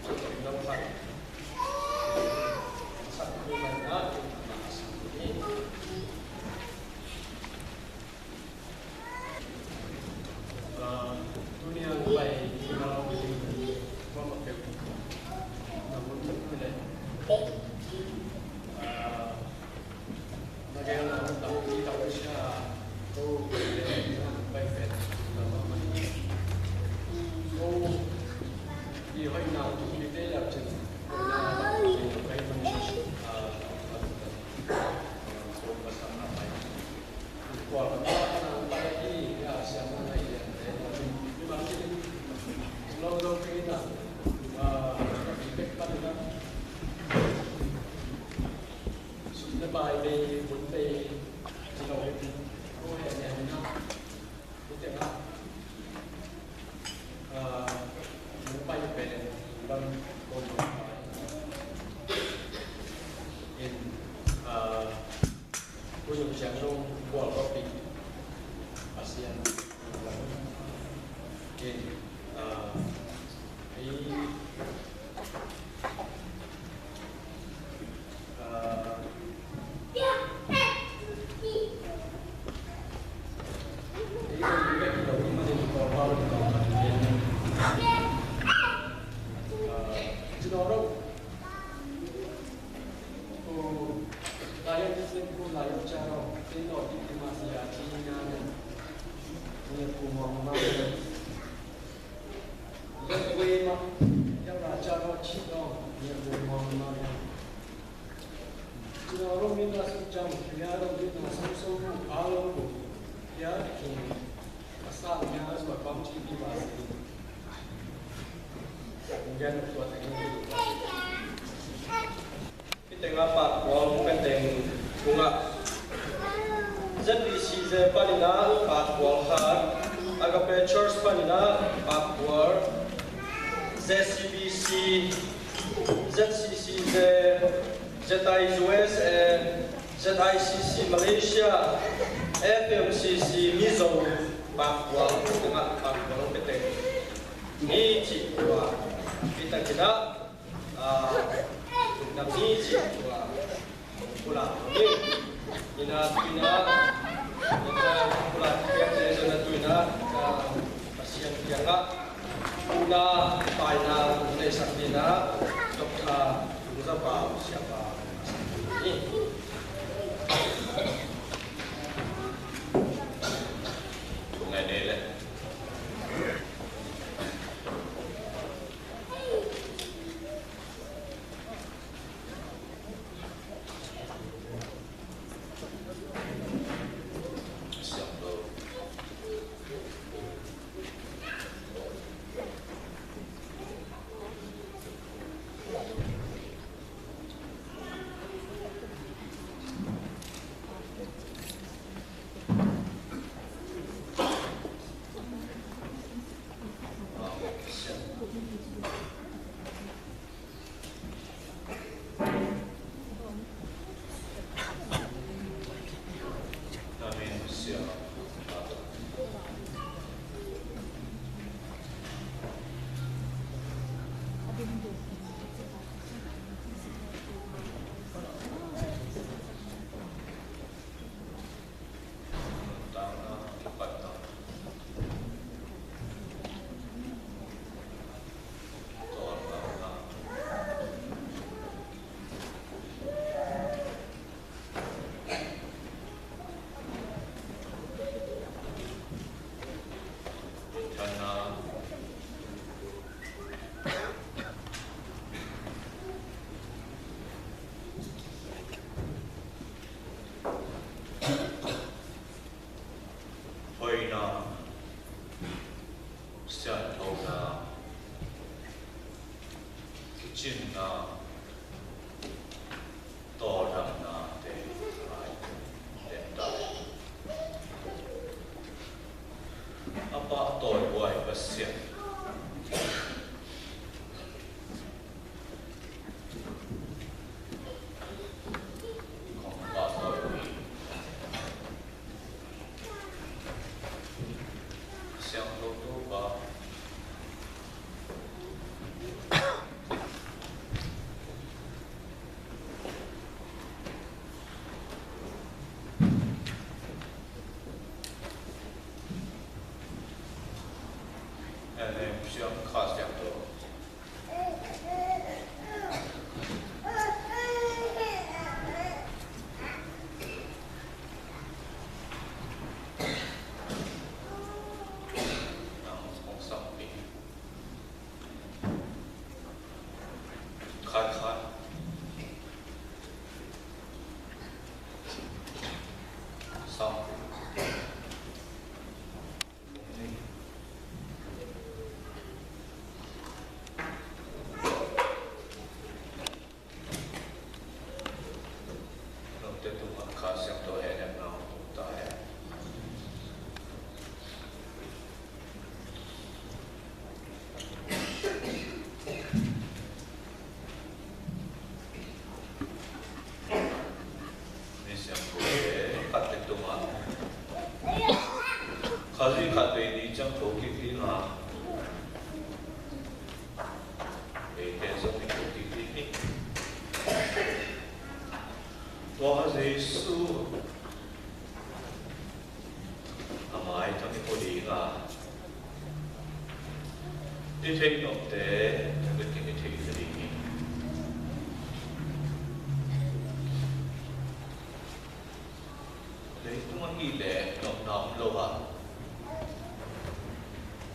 Kum San, Sak Kum San na, amah sa ni. Ah, tuni a pai, ina lau pi, mama peuh, na mun peuh le. Ah, na gel na mun tau pi tau sia, ko le na pai pet, na mama ni. Ko i hoi na tu ni te la chen, ko na pai man, ah, ko pasang na pai. Hun Siang Lung bual bawk ding Pasian in, ah, ei, ah, ei, ei, ei, ei, ei, ei, ei, ei, Ko, lai-ah Christian ko, lai-ah cha lo, te lo, ti ti ma sia, chi nya ne. Nya ko mo ma ne. Nya ko ma, nya la cha lo, chi lo, nya ko mo ma ne. Chi lo ro mi na su chang, nya ro mi na su su, a lo ko. Nya ki, a sa nya su bam chi ti ma sia. Nya ko tua te. Hih tengah pakbual hong pia teng tungah Z B C Z panin ah pakbual khat, Agape Church panin ah pakbual, Z C B C, Z C C Z, Z I U S A, Z I C C Malaysia, F M C C Mizo pakbual, tengah pakbual hong pia teng ni cih tua, hih tengah ah, lungdam ni cih tua, pulak ni. Ina, ina, ina, pulak kiang ni, ina, tu ina, ah, Pasian kiangah, ina, paina, ina, isak ina, Doctor Lungzabau, siapa, ni. Tungai ni le. Hoihna, sianthona, kicimna, tawldamnate ngai den ta hi. A pahtawi huai Pasian, kong pahtawi hi. Siangtho Topa, Amen. Siang Kha Siangtho. Misiangtho te khat te tungah Khazih khat vei ni ciang tho kik ding a, eite zong i tho kik ding hi. Tua Jesu a mai tawh i tho ding a, i theih nopte, i theih kha ding hi. Leitung ahih leh nopna om lo a,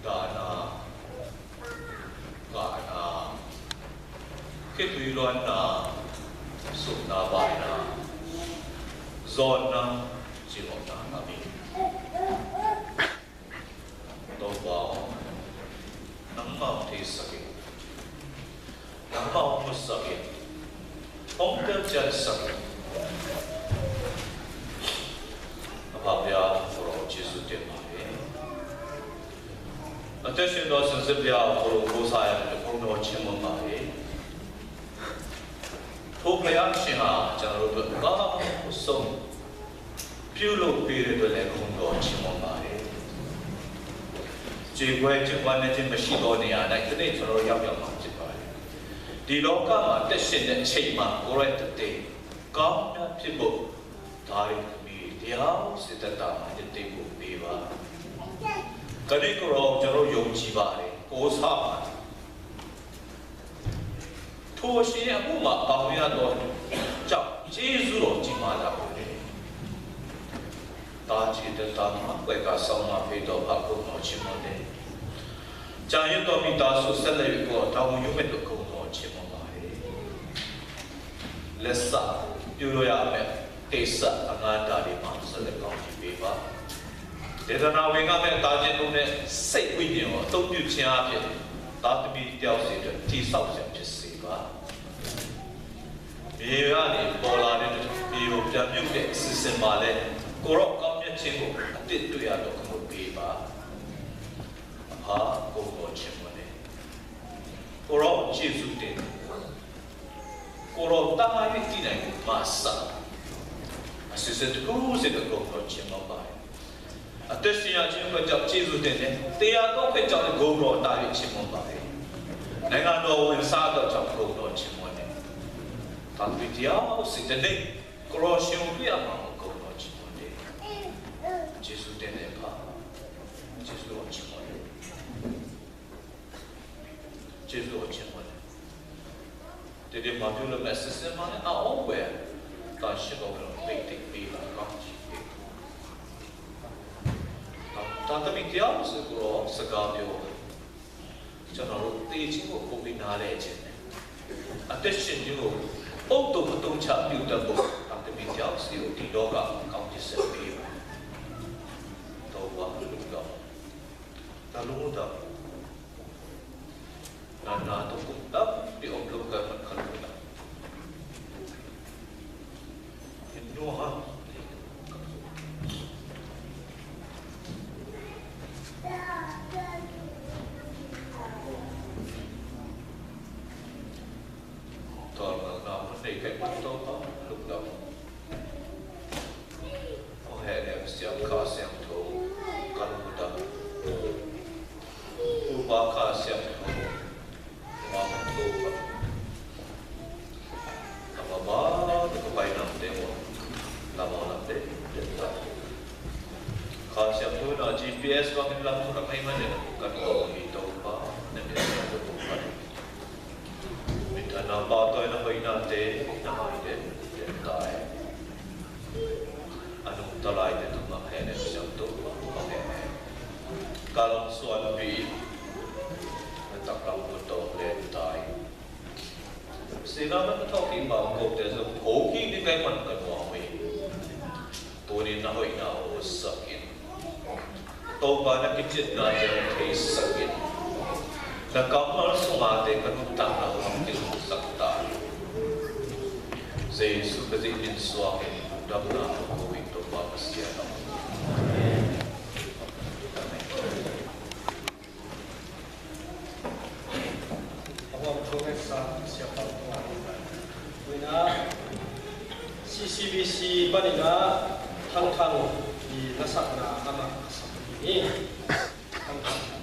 dahna, kahna, khitui luanna, supna baina, zawnna, cihawmna ngam hi. Topa aw, nangmah hong theisak in, nangmah hong musak in, hong telciansak in. A pha bia Koro Jesu te mah hi. A te sin do sin zia bia Koro ko sa ya ko no chim mah hi. Thu phaya shinga chang ro ba song. Piu lo pi re do le kong do chim mah hi. Ci guai ci guan ne ci ma shi do ne ya nai te ne chang ro yam yam ma ci ba hi. Di lo ka ma te sin ne chei ma ko re te te. Kam na pi bo. Tari mi diau si ta ta ma te te bo pi ba. Ka di ko ro chang ro yong ci ba hi. Ko sa ma. Thu a si a mu mah pang nia dawn cak Jesu dawn ci mah dah uh hi. Ta ci te ta mah kuai ka sau mah pei dawn pha kong no ci mah te. Cang yu dawn mi ta su sa lei ko ta mu yu me dawn kong no ci mah mah hi. Lesa yu lo ya me. Teisa a ngan ta di ma sa le kong ci pe ba. Te ta na we nga me ta je nu ne sei wi ni o to yu chia pe. Ta te mi tiau si te ti sau sia pe si ba. Mi ya ni bo la ni mi o pia mi de si se ma le. Ko ro kam ya che ko a te tu ya to ko pe ba. A ko ko che mo ne. Ko ro che su te. Ko ro ta ngai ni ti nai ma sa. A si se tu se ko ko che ma ba. အသက်ရှင်ရာခြင်းအတွက်ကြောင့် ကျေးဇူးတင်တယ်။ သေရသောအတွက်ကြောင့်လည်း ဂုဏ်တော်တား၍ ချီးမွမ်းပါတယ်။ နိုင်ငံတော် ဝင်စားသောကြောင့် ဂုဏ်တော်ချီးမွမ်းတယ်။ သာသမီတယောက်စီ တနေ့ ကိုယ်တော်ရှင်ကို တွေ့ရမှာမို့ ဂုဏ်တော်ချီးမွမ်းတယ်။ ကျေးဇူးတင်တယ် ဖခင်။ ကျေးဇူးတော်ချီးမွမ်းတယ်။ ကျေးဇူးတော်ချီးမွမ်းတယ်။ ဒီနေ့ ဘာဖြစ်လို့လဲဆိုတော့ စစ်စစ်မှန်တဲ့ အအိုးဝယ် သန့်ရှင်းတော်ကို ပိတ်သိမ်းပေးပါ။ ကောင်းချီးပေးပါ။ သာသမီတယောက်စီကို စကားပြောပါ။ ကျွန်တော်တို့ သေခြင်းကို ပိုပြီးနားလည်ခြင်းနဲ့ အသက်ရှင်ခြင်းကို အုတ်သို့ အသုံးချပြုတတ်ဖို့ သာသမီတယောက်စီကို ဒီလောက ကောင်းချီးဆက်ပေးပါ။ တော့ ဘာလို့တော့ ဒါလုံးဝ နာနာတော့ တတ်ပြီး အောင်လုပ်ကြမှာ ခါလို့လား။ ဘယ်လိုဟာ တော်မနာမနေခဲ့မှာတော့ လုပ်တော့ ဟောဟဲတဲ့ ဆရာခါဆရာမထိုး ကလူတာ ဥပခါဆရာမထိုး မမထိုး ကမ္ဘာတစ်ကပိုင်နံပါတ်တဲ့ ဘော လာမလာတဲ့ တဲ့ ခါဆရာမထိုး နော် GPS ဘာဖြစ်လာလို့ ခိုင်းမနေတော့ ကတော့ ဒီတော့ ဘာနဲ့ တဲ့ တော့ ဘာ မင်းထနာပါတော့ နဘိုင်နာတဲ့ နဘိုင်တဲ့ တဲ့ တိုင်း အနုတလိုက်တဲ့ သူမဟဲတဲ့ ရှောက်တော့ ဘာဟဲ ကလောင်စွာ နဘီ နတကလောက်တော့ လဲတိုင်း Sila man talking about Kok Tezok, Koki ni kay man kanwa mo eh. Tuni na hoy na o sakin. Topa na kitchen na yung kay sakin. Na kamal sumate kanutang na ulang tinusaktan. Jesu kasi din suakin, dam na ako kawin Topa Pasiyan ako. Amen. အဝမ်ထုံးဝဲဆာ ဆရာဖတ်သွားတာ။ ဝိညာဉ် စီစီဘီစီ ဘဏ္ဍာ ထန်ထန် ဒီလက်ဆက်နာ အမ အစပ် ဒီ ထန်ထန်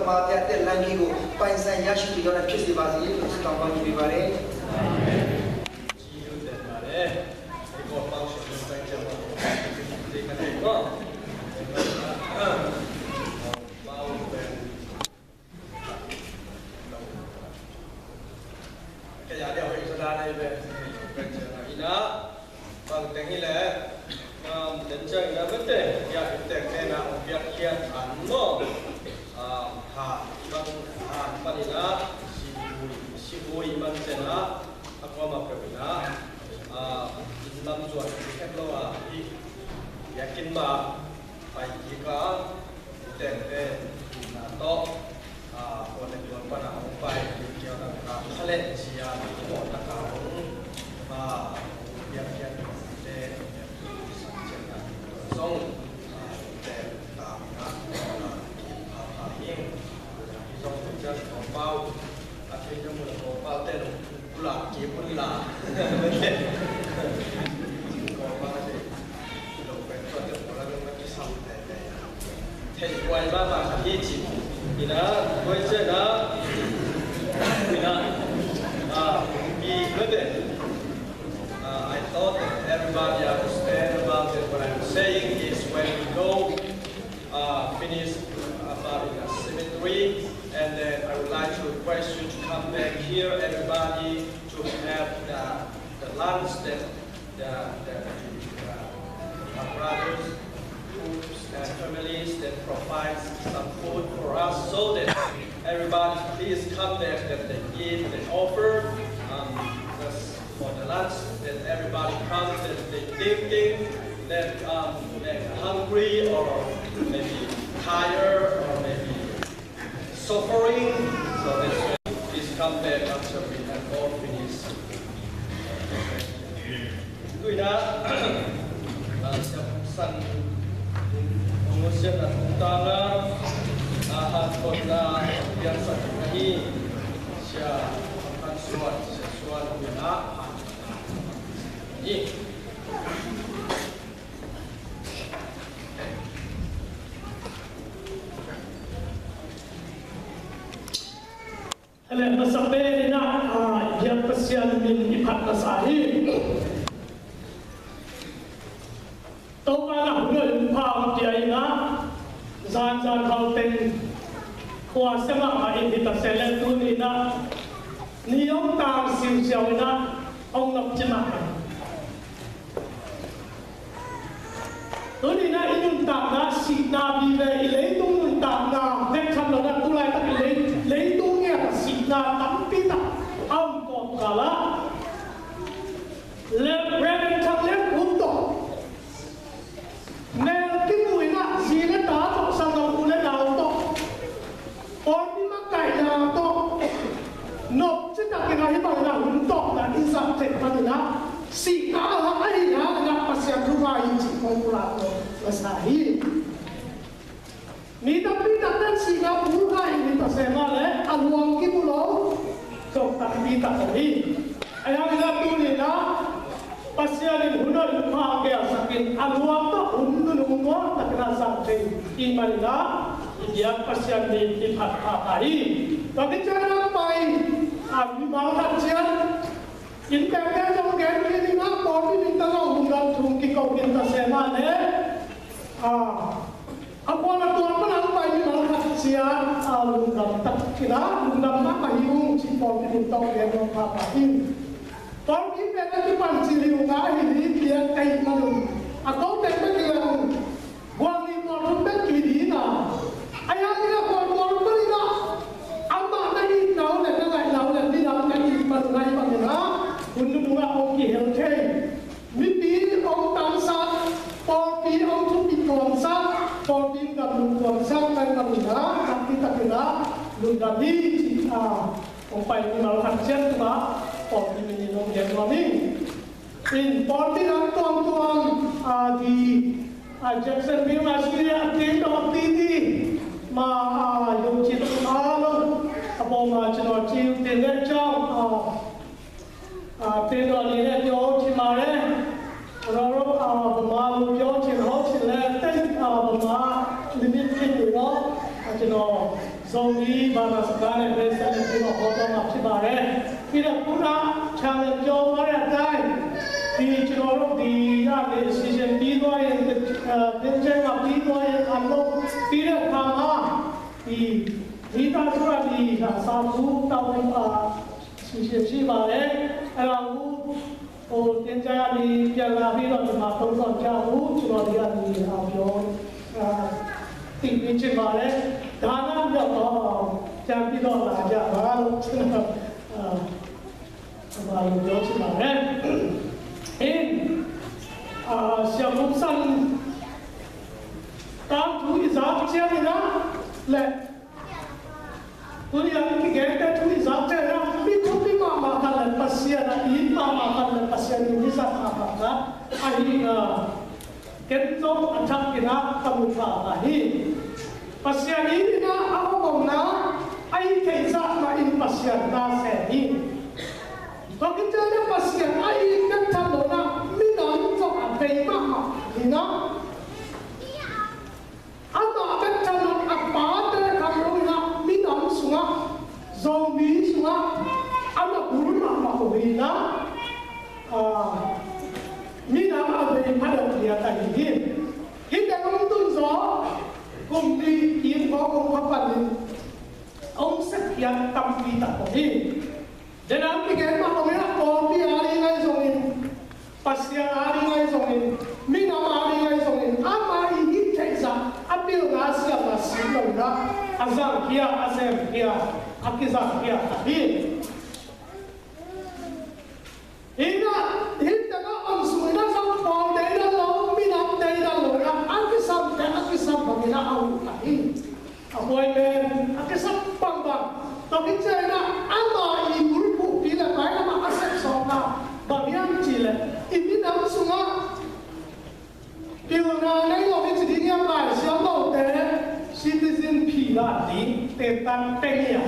မတရားတဲ့လမ်းကြီးကို ပိုင်ဆိုင်ရရှိသူ ယောက်ျားဖြစ်စေပါစေလို့ ဆုတောင်းကောင်းချီးပေးပါတယ်။ ကယအဒဲအဝဲအံၤသဒၣ်န့ၣ်ဘဲ ပက်စဲလီၤအံၤနၤ ဘၣ်ကတဲဟံၣ်လဲၣ် အမ် တၢ်ကၢ်အံၤနၤ ဘၣ်တဲ ယအကတဲခဲနၤ အဝဲပျဲခဲအံၤနီၤ အမ် ဟး ဘၣ်ဟး ဘၣ်န့ၣ်နၤ စံဘူရံ စံဘူရံ မၤကစဲနၤ အကွၢ်မၤပျဲဝံၤနၤ အမ် လမ်းစွာ ဟဲပျဲဝဲအံၤ ယက့ၤမၤ ပၢ်ယက့ၤက တဲတဲ နာ်တော့ အ ဟိုတကီၤပနၢ်ဟောပါ ယက့ၤကီၤတကါ ခလဲ့ စံယါ ဟိုတကါ အ ယက့ၤတဲ စံယါ ဆုံး တဲ တာ နာ် ဖာ ဖာ ဟင်း ဆုံး ကျန် ကော ပေါ အ Uh, I thought that everybody understand about it. What I'm saying is when we go uh, finish about in the cemetery, and then I would like to request you to come back here, everybody, to have the, the lunch that the, the, the, our brothers, groups, and families that provide some food for us, so that everybody please come back, that they give, they offer, um, this for the lunch, that everybody comes, that they thinking that, um, they're hungry or maybe tired or maybe suffering. So this please come back after we have all finished. Tuina, uh, Siapusan, Ong Sian, Atungtana, uh, Hatkotna, Piansak, Ahi, Sia, Hansuan, Sia Suan, Piana, Ahi. Hale, masa pen in ah, ah, i biak Pasian min i phat masa hi. Topa na hun hoih hun pha hong pia in ah, zanzan hau teng khua sia mahmah in hi ta se leh tuni in ah, ni hong tang siusiau in ah, hong nopci mahmah. Tuni in ah i nuntakna sihna vive, i leitung nuntakna bek khat lo in ah tu laitak i lei, leitung ngiat ah sihna tampi tak a om kawmkal ah Reverend Thang Lian Pum tawh mel kimu in ah zi le ta tawh, sanggam u le nau tawh, pawlpi makaihna tawh nop citak in ah hih bangin ah hun tawpna i zat theih manin ah sihna a hak ahih hangin ah Pasian thupha hi cih kong pulak lo masa hi. Mi tampi takte in sihna pulak in hi ta se mah leh a luang kimu lo zong tampi tak om hi. Ahi hangin ah tuni in ah Pasian in hun hoih hun pha hong gelsak in a luang tawh hun nunung nuam takin a zang thei i hih manin ah i biak Pasian min i phat pha hi. Tua khit ciangin ah pai a mimal khat ciat inn pekte zong gen khin in ah pawlpi min tawh zong lungdam thu kiko khin ta se mah leh a, a kuan a tuan pan a hong pai mimal khat ciat a lungdam takin ah lungdam mah ka hi ung cih pawlpi min tawh gen nuam pha pha ing. Pawlpi pen a kipan cil hi ung a, hi hi piak ka hih manun a kote bek hi leng gualni mual thum bek hi ding a, a hang in a kuan mual pan in ah amah na itna uh le na ngaihna uh le midang na it man uh na hih bangin ah hun nunung ah hong kihel thei. Mipi hong tangsak, pawlpi hong thupit tuamsak, pawlpi hong gamlum tuamsak na hih bangin ah tampi takin ah lungdam hi cih a, hong pai mimal khat ciat tungah pawlpi min in hong gen nuam ing. In pawlpi lam tuamtuam a, di a, Jacksonville a si a, Tindawh titi ma a, Yungcin a lo a bawm a, Cinaw Ciu tin le Cau a, a, Tindawh ni le Tio Cin ma le Roro a, Bama Lu Tio Cin Ho Cin le Teng a, Bama limit kin ni lo a, Cinaw Zomi Baba Saka le President Tino Hoto Mapsi Bare. Ina kuna challenge jo mare tai. Di chino ro di ya le decision di do ye, eh, den je ma di do ye alo. Ina kama. Di, di ta sura di ha sa su ta wi pa. Si si si bare. Ala u. Tua ciang a mi pianna pi lo, ma tong tong ciang uh, cu lo ding a mi a pio, a, ti pi cin mah leh, dan a mi a pio, ciang pi lo la ciang mah lo, a, ma lo pio cin mah leh. In, a, Siam Mung San, tang thu i zak ciang in a, leh, Tuni a kigente thu i zak ciangin ah, mi thupi mahmah khat le Pasian a it mahmah khat le Pasian in i zat mahmah khat ahi, a, ken zong a thak in ah ka mu pha ahi. Pasian in ah a hong omna a i theih zah mah in Pasian na sem hi. Tua khit ciangin ah Pasian a it bek tham lo in ah minam zong a vei mahmah hi in ah. Amah bek tham lo a pate kham lo in ah minam sungah, Zomi sungah amah bul mahmah uh hi in ah, a, minam a vei pha deuh lian ahi hi. Hih teng hong tun zaw kum nih kim khawng hong pha panin hong sepkhiat tampi tak om hi. Denam kigen mah om in ah, pawlpi a ding ahi zongin, Pasian a ding ahi zongin, minam a ding ahi zongin, ama i hih theih zah a pilna siamna sim lo in ah, a zangkhia, a semkhia, a kizangkhia khat hi. Hi in ah, hih tengah om sung in ah zong pawl deidan lo, minam deidan lo in ah, a kisamte a kisam bangin ah a huh khat hi. A buai pen a kisap bangbang. Tua khit ciangin ah ama i bulphuhpi le mailam ah a sepsawmna bang hiam cih leh, i minam sungah pilna nei lo i ci ding hiam, Lai Siangthote citizen phi la ding te tan teng hiam.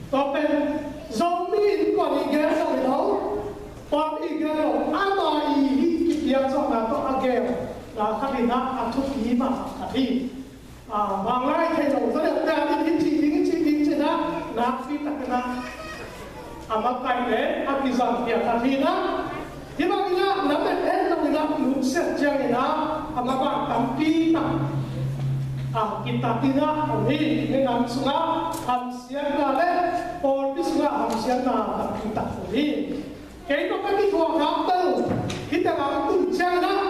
Tua pen Zomi innkuan i gen lo hi lo, pawlpi i gen lo, ama i hih kipiak zawhna tawh a gelna khat in ah a thupi mahmah khat hi. A, Manglai thei lo zaw leh, tua in hih ci ding, hih ci ding ci in ah, nakpi tak in ah a makaih le a kizangkhia khat hi in ah. Hih bang in ah lamet en lo in ah nusiat ciangin ah a makaih tampi tak a kitat in ah om hi. Minam sungah hamsiatna le pawlpi sungah hamsiatna tampi tak om hi. Kei tawh ka kithuah khak bel hih tengah ka tun ciangin ah,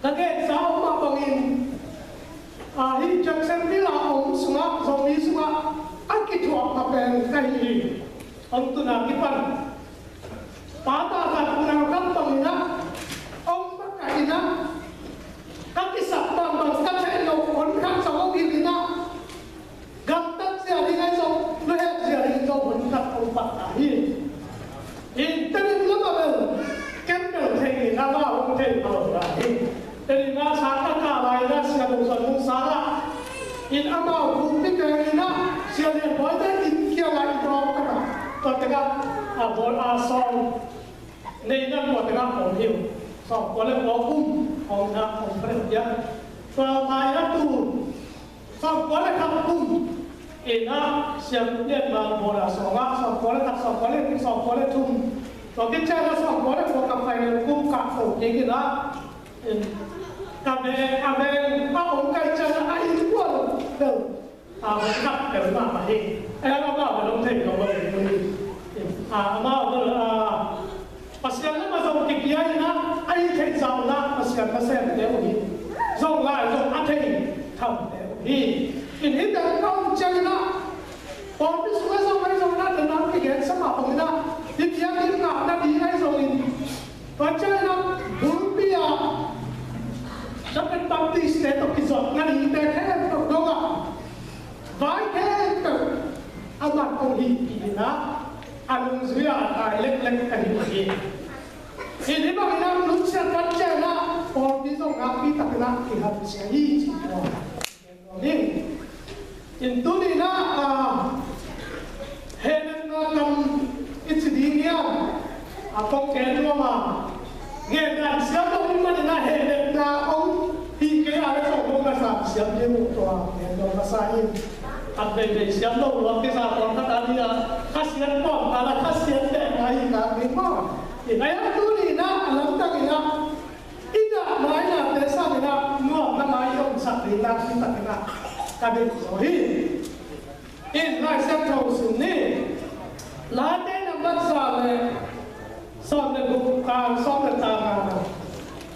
ka gensa om mah bangin, a, hih Jacksonville a om sungah, Zomi sungah a kithuah mah pen ka hi hi. Hong tun a kipan pa ta zat unau kam bangin ah, hong makaih in ah, ka kisap bangbang ka theih loh hun khat zong hong hilh in ah, gamtat zia ding ahi zong, luhek zia ding zong hun khat hong pat ta hi. In Tedim lam ah bel, ken bel thei in a, amau hong thei pha lo ta hi. Tedim ah sang ka kah lai in a, Sia Dong Suan Mung sang ah, in amau khup pi peng in a, Sia Lian Bawi te inn kiang ah i dawng tak a, tua tak ah, a bawl a sawm nei in a, tua tak ah hong hilh. Sawm kua le kua kum hong in a, hong pha deuh piak. Tua ma in a tu Sawmkua le khat kum in a, Siam Lian Mang bawl a sawng a, sawmkua le khat, sawmkua le nih, sawmkua le thum. Tua khit ciang a sawmkua le kua ka final kum kah to kik in a, in ka veng, a veng a om kei ciang a, a innkuan bel a hong khat bel mahmah hi. A, amau bel hong thei lo bel hi. A, amau bel, a, Pasian lam a zong kipia in a, a i theih zah un a Pasian nasemte uh hi. Zong lai zong a thei thamte uh hi. In hih teng ka om ciang in a, pawlpi sung a zong ahi zong in a, na nang kigen sa mah bang in a, hih biakinn ngahna ding ahi zongin, tua ciang in a, bulpi ah Japan Baptist te tawh kizopna dingte khempeuh dong a, vai khempeuh a man kong hihpih in a, a nungzui a tai leklek ka hi uh hi. Hih ni bangin a nutsiat kan ciang a, pawlpi zong nakpi takin a kihamsia hi ci tua. In tuni in a, a, hehnepna kam i ci ding hiam, a kong gen nuam a, ngen dan siam lo in manin a hehnepna hong hi kei a le zong hong na sam siam ding uh tua gen nuam masa in. Khat veivei siam lo lua kisa kong khat a ni a, khasiat pawng kala khasiat teh ngai hi kak ding maw? I ngai a tuni na a lamdang ina i dah ngai na te sang ina nuam na ngai i omsak ding na si tak ina ka ding zo hi. In Lai Siangtho sim ni. Late nambat za le sawm le guk, ah, sawm le ta nga.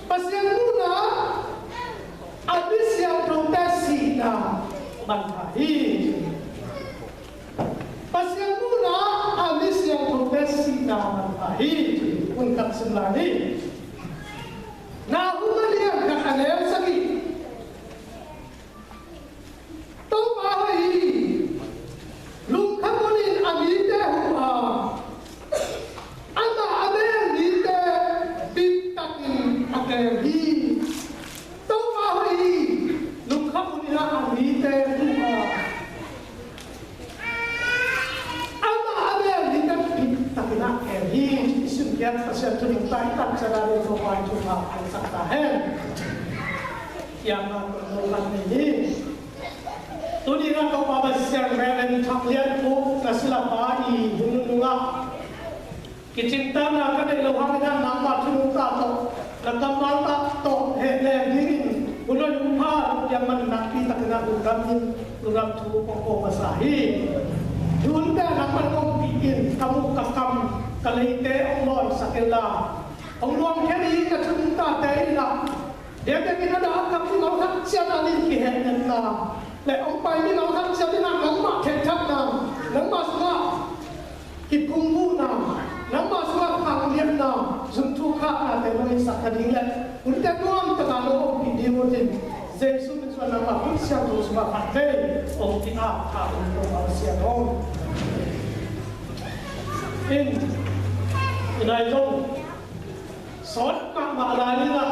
Pasian muhna a mi siangthote sihna manpha hi. Pasian muhna a mi siangthote sihna manpha hi. Hun khat sim lai ni. Nahum a lian khat a neu sagih. Topa hoih hi. Lungkham hunin a mite huh a, amah a bel mite pit takin a kem hi. Topa hoih hi. Lungkham hunin a mite huh a, amah a bel mite pit takin a kem hi. I simkhiat Pasian thu nungta i tan ciat a ding Topa in thupha a piaksak ta hen. Kiamna tawh lo kan nei hi. Tuni na Topa Pasian Reverend Thang Lian Puk na silapa i hun nungah kicingtana ka neih loh hangin ah nangma thu nungta tawh na kammal tawh heh leng dingin hun hoih hun pha lungkiang man nakpi takin ah lungdam in lungdam thu kong ko masa hi. Hi hunte nangman ompih in ka muk ka kam ka leite hong lawisak inla hong luangkhia ding na thu nungtate in ah biakinn a dah a kap mimal khat ciat a ding kihehnepna le hong pai mimal khat ciat in ah nangmah theihthapna, nangmah sungah kiphungvuhna, nangmah sungah khangliatna, zumthukhahnate nong hisak nading le hunte nuamtak a nong ompih ding uh in Jesu min suang nangmah hun siangtho sungah khatvei hong ki-ap kha un ko a siang hong in i nai zong sawt mahmah lai in ah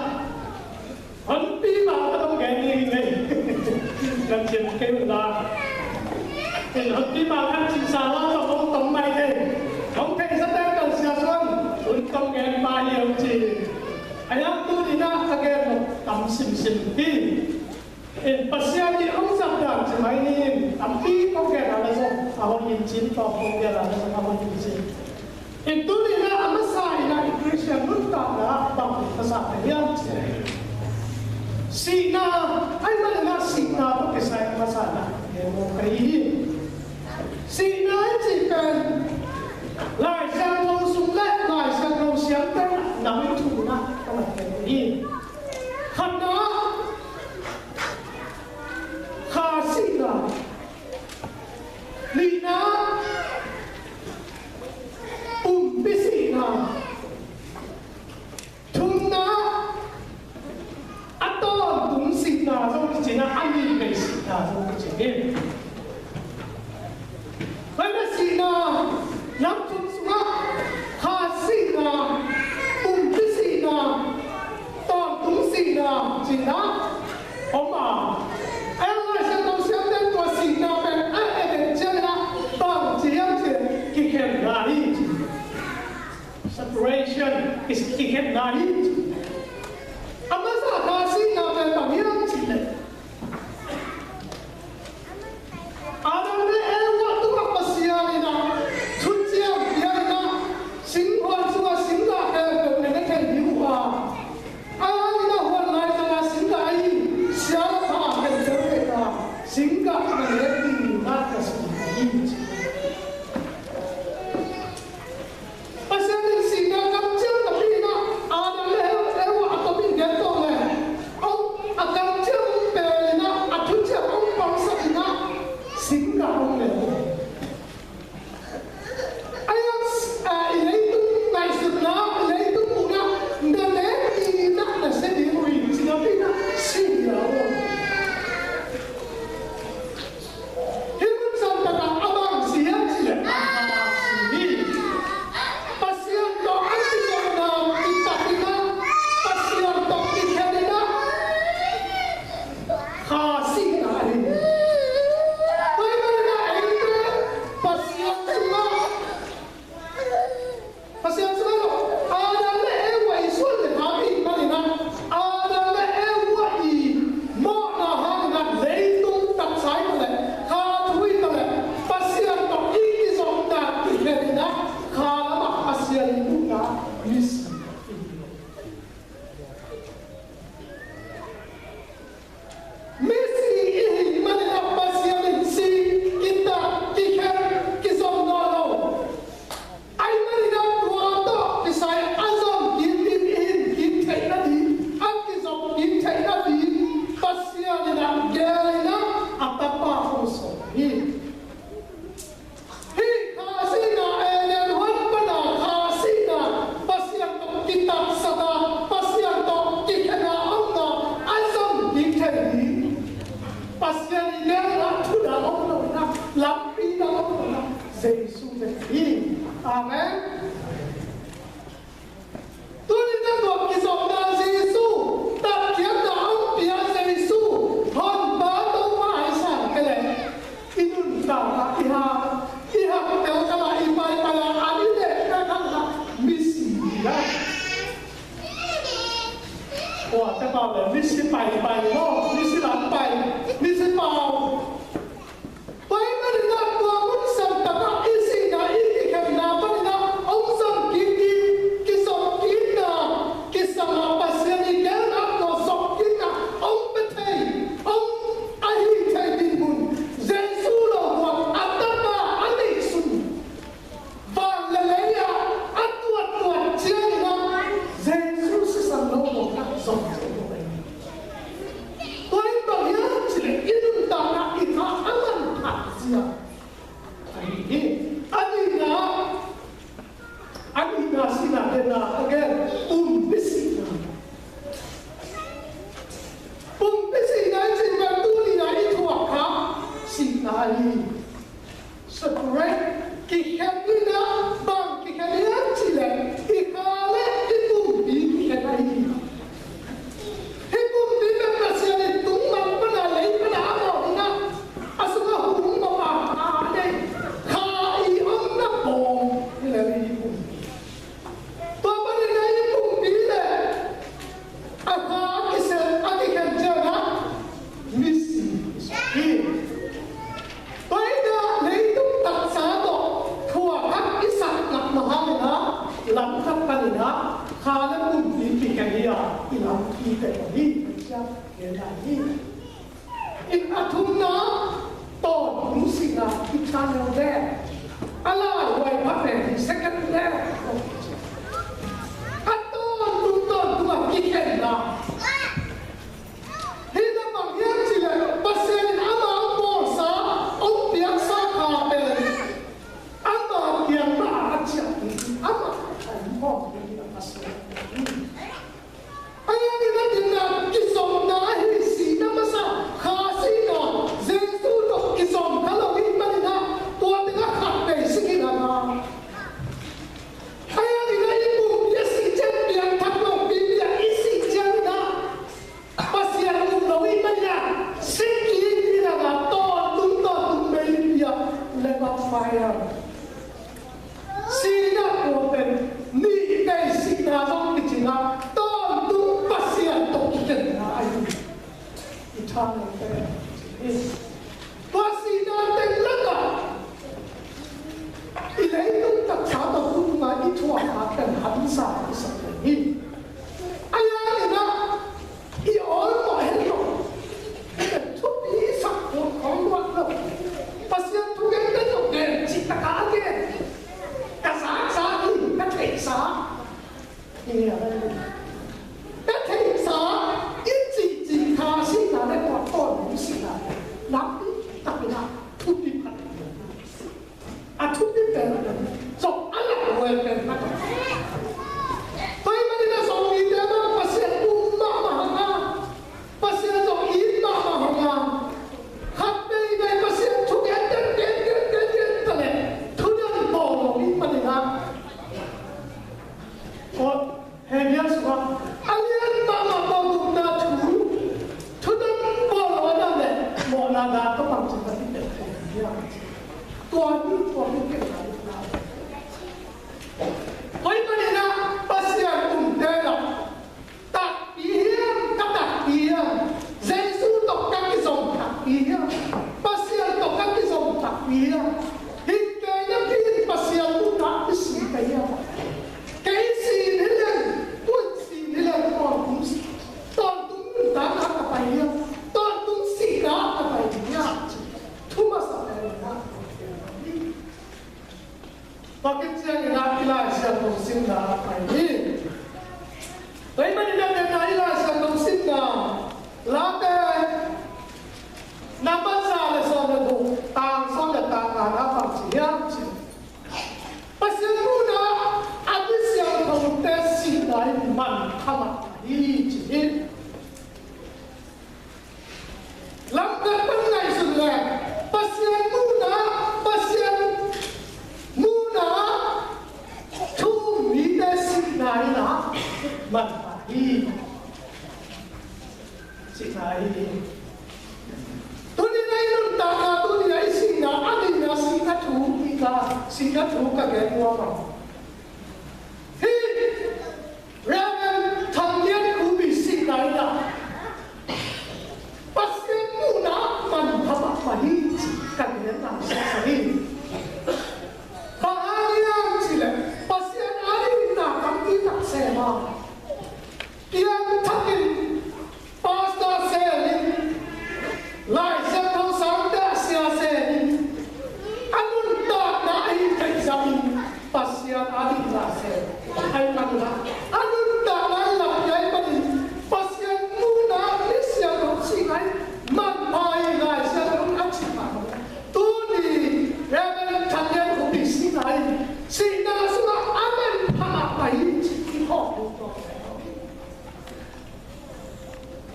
honpi mah ka dong gen ding hi. Kan cin kei un la. In honpi mah kan cin sa la tawh hong tom mai kei. Hong thei sa te kal sia suan un tom gen pa hi hong ci. A yang tu ni na ka gen lo tam simsim ti. In Pasian i hong zat dan ci mai ni in tampi kong gen a la zong a hong in cin tawh kong gen a la zong a hong in cin. I tuni na a masa ina i Khristian nuntakna bang masa ka hiam cih leh sihna, ahih manin ah sihna tawh kisai a masa na hi mawk ka hi hi. Sihna i cih pen Lai Siangtho sung le Lai Siangtho siamte na mi thu na ka mat hi. Khatna kha sihna. Nihna pumpi sihna. Thumna a tawntung sihna zong kici na a nihvei sihna zong kici hi. Tua sihna nam thum sungah kha sihna, pumpi sihna, tawntung sihna cihna om a. Ahi zongin Lai Siangtho siamte in tua sihna pen a et ciangin ah bang ci hiam cih leh kikhenna hi ci. Separation is kikhenna hi ci. A masa kha sihna pen bang hiam cih leh Adam le Eva tungah Pasian in ah thuciam pia in ah singkhuan sungah singgah khempeuh ne thei ding uh a, a in ah huan lai tangah singgah ahi sialpha khempeuh ne ta singgah na ne ding na ka sih ahi ci. Pasian in sihna kamciam napi in ah Adam le Tua te pau le misi paipai maw, misi lam pai, misi pau. Tua ahih manin ah tua mun sang takah i sihna i kikhenna panin ah hong zom kik ding, kizom kikna, kisam ah Pasian i gelna tua zom kikna hong pia thei, hong ahi thei dinmun Jesu lo buat a tapa a neihsun van le lei ah a tuattuat ciangin ah Jesu sisan lo buat a zom thei lo ahi. Tua in bang hiam cih leh i nuntakna i tha a manpha zia ahi hi. A nihna, a nihna sihna denna a gen pumpi sihna. Pumpi sihna i cih pen tuni-a i thuak kha sihna ahi. Separate, kikhen in ah bang kikhen hiam cih leh i kha le i pumpi kikhen ahi hi. Hih pumpi pen Pasian in tung man pan a lei pan a a mawh in ah a sungah hum mawh a kha a nei, kha i omna pawng hi le i pumpi. Tua panin ah i pumpi le a kha a kisel a kikhen ciangin ah misi hi. Tua in ah leitung taksa tawh thuak hak i sak nak mah hangin ah lam khat panin ah kha le pumpi kikhen hi a, i lampi pen hi. Tua ciang gen lai hi. In a thumna, tawntung sihna, eternal death. A laihuai pha pen hi, second death. A tawntung tawntung a kikhenna. Hih na bang hiam cih leh Pasian in ama hong bawlsa, hong piaksa kha pen ama kiang mah a ciah ding, ama a hong bawlsa ding a Pasian. Ahi hangin a dinga kizomna ahi sihna masa, kha sihna, Jesu tawh kizom kha lo i hih manin ah tua tengah khat vei sih in a na. Ahi hangin a i pumpi a sih ciang piangthak lo pipi a i sih ciangin ah Pasian um lo i hih manin ah sih kik in a na, tawntung tawntung meipi ah lake of fire. Sihna tua pen nih vei sihna zong kici a, tawntung Pasian tawh kikhenna ahi hi. Eternal death. Tua sihna teng lakah i leitung taksa tawh tu tunga i thuakna pen hamsa i sak hi. Ahi hangin ah i awlmawh hen lo. Thupi sak khawng luat lo. Pasian thu gen pen lo gen cih takah a gen. Ka zaksa hi, ka theihsa. Ka theihsa i cihcih kha sihna le tua tawntung sihna. Nakpi takin ah thupi phat. A thupi pen zong a lak huai pen na ka. Tua ahih manin a zong ite bang Pasian um mahmah hang a, Pasian zong it mahmah hang a, khat vei vei Pasian thu gen, gen, gen, gen, gen, gen ta leh thu dang bawl lo i hih manin a. Hei biak sungah a lian mahmah bawlgupna thu, thu dang bawl lo a dan leh mawhna dan tawh bangci ka hi pen thei hiam? Tua hi, tua hi pen ka hi. Tua ahih manin ah Pasian umte lah takpi hiam, ka takpi hiam? Jesu tawh ka kizom takpi hiam? Pasian tawh ka kizom takpi hiam? Hih kei napi in Pasian muhna i si ka hiam? Kei sin hi leng, kun sin hi leng, tawntung si, tawntung nuntakna ka pai hiam? Tawntung sihna ka pai hiam? Thu masa pen na. Tua khit ciangin ah i Lai Siangtho simna pai hi. Tua ahih manin ah i Lai Siangtho simna Late number za le sawm le guk, tang sawm le tang nga na bang ci hiam cih leh, Pasian muhna a misiangthote sihna in manpha mahmah hi ci hi. Lamkhat pan ngaihsun leh Pasian muhna, Pasian muhna thu um mite sihna in ah manpha hi. Sihna hi. Tuni-in ah i nuntakna, tuni-in ah i sihna, a nihna sihna thu, i ka sihna thu ka gen nuam a. Hih Reverend Thang Lian Khup i sihna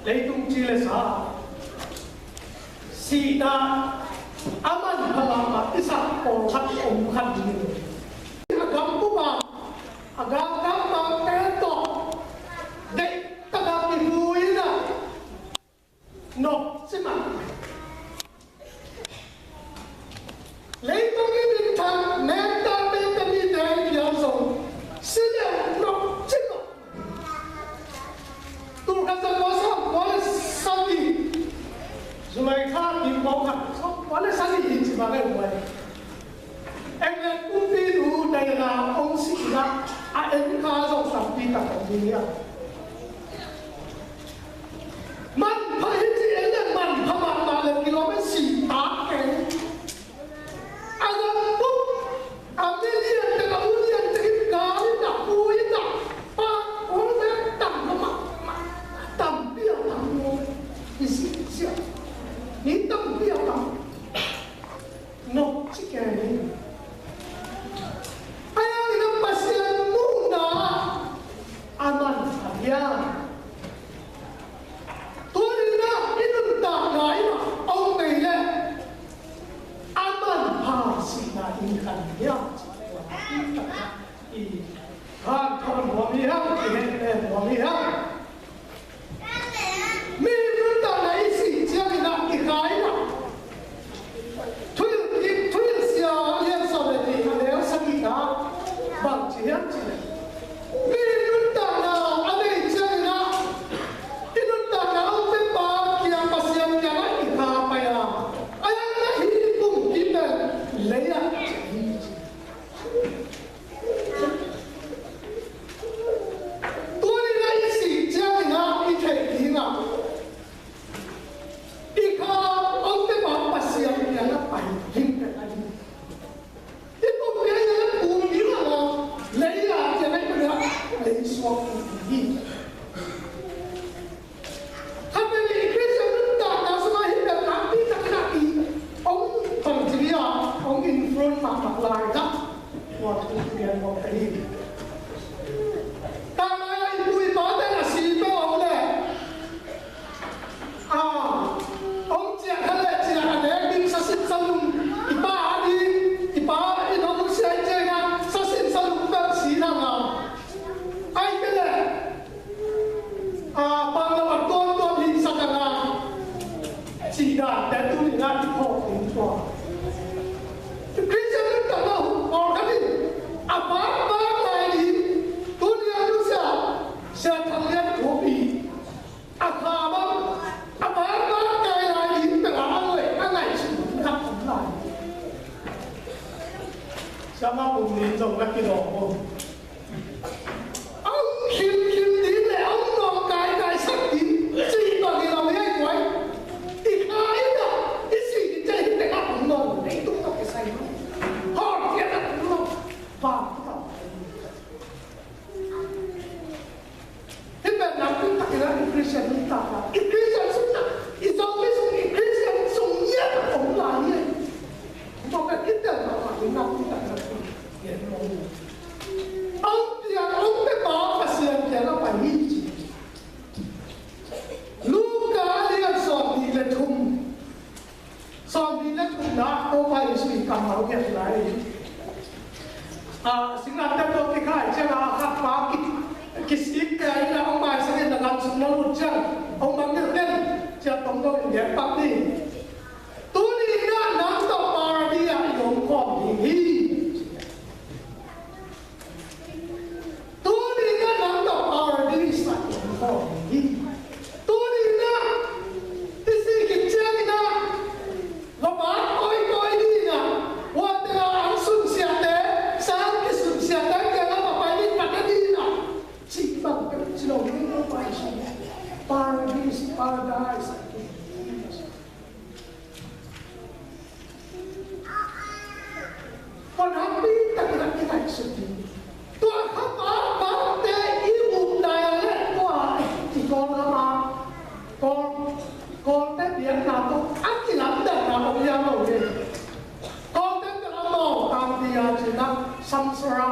Leitung ci le sa, sihna a manpha mahmah i sak pawlkhat om kha ding hi. A gam bup a, a galkapte tawh deih takin kivui in a, nopci mah. Leitung i minthang, nektate, te mite i piang zong, si leh nopci mah. Tul khat za kua sawmkua le sagih, July kha kim pawng khat sawmkua le sagih hi ci bang e, huai England kumpinu Diana hong sihna a en kha zong tampi tak om ding hi a. Manpha hi ci en leh manpha mahmah leh kilawm e, sih tak keng. A gam bup, a mi lian tek, a u lian tek in gal in a, pu in a, pa, ong tek tam mahmah, tampi a tam lo. I sih sia, mi tampi a tam. Nopci kei ni. Ahi hangin a Pasian muhna a manpha hiam? Tuni in a i nuntakna in a hong bei leh a manpha sihna in khan hiam? I hanthawn nuam hi hang, i hehnem nuam hi hang. Mi nuntakna i sih ciangin a i kha in a, Thuhilhkik, Thuhilhsia lian sawm le nih, a neu sagihna bang ci hiam cih leh, mi nuntakna a nei ciangin a, i nuntakna a hong pepa kiang, Pasian kiangah i kha pai a, a yang na hi kum kip pen lei ah ci hi ci. Tuni in a i sih ciangin a i theih ding a, i kha hong pepa Pasian kiangah pai ding pen a hi. I pumpi a i lam pum ding a, lei a kiangah i pai a, lei suak ding hi. Khat pen i Khristian nuntakna sungah hih pen nakpi takin a i om bangci hi a, hong influence mahmah lai kha. Tua thu lian mawk ka hi. Tanglai a i pu i pate na si peuh om leh, a, hong ciah kha leh ciah a nek ding sasin salum, i pa a ding, i pa in hong sia i ciah a sasin salum peuh si nang a. Ai ke leh, a, pang lo a tuamtuam hi sa ka na, cih dante tuni in a i phawk ding tua. Khristian nuntakna pawlkhat in a vakvak lai ding, tuni a nusia Sia Thang Lian Khup i a kha bang a vakvak lai ding pen a, a ngaihsut ding khat om lai. Siamah Pum Nin zong na kidawm uh. Hong khimkhim ding leh hong nawngkaikai sak ding cih bang hi lo hi, ai kuai. I kha in a, i sih ding ciang hi teh a hong nawn, leitung tawh kisai lo. Hawlkhiat a tung lo. Vang tawh. Hih pen nakpi takin a i Khristian nuntakna, i Khristian sung, i Zomi sung, i Khristian sung ngiat a om lai hi. Tua pen i tel mahmah ding nakpi takin a gen lo. Hong piang, hong pepa Pasian kiangah pai hi ci. Luka a lian sawmnih le thum. Sawmnih le thumna Topa Jesuh i kammal ngiat lai. A, singnate tawh kikhai ciang a khat pa ki, kisik te in a hong maisak in a gamsung na lut ciang hong bang ngiat den ciang tong dong in gen pak ni. Tuni in a nang tawh Paradis ah i om khawm ding hi. Tuni in a nang tawh Paradis ah i om khawm ding hi. Tuni in a i sih khit ciangin a va vak kawikawi ding a, huaite a ang sunsiate, sang kisunsiate kiangah va pai ding, pata ding a, cih bang peuh ci lo ding, Topa Jesuh. Paradis, Paradis ah i om ding hi. Tua nakpi takin a kingaihsut ding. Tua kha pa, pate i upna leh tua i Kawlgam a, Kawl, Kawlte biakna tawh a kilamdanna om hiam lo hi. Kawlte pen amau Kantiya cih na, samsara.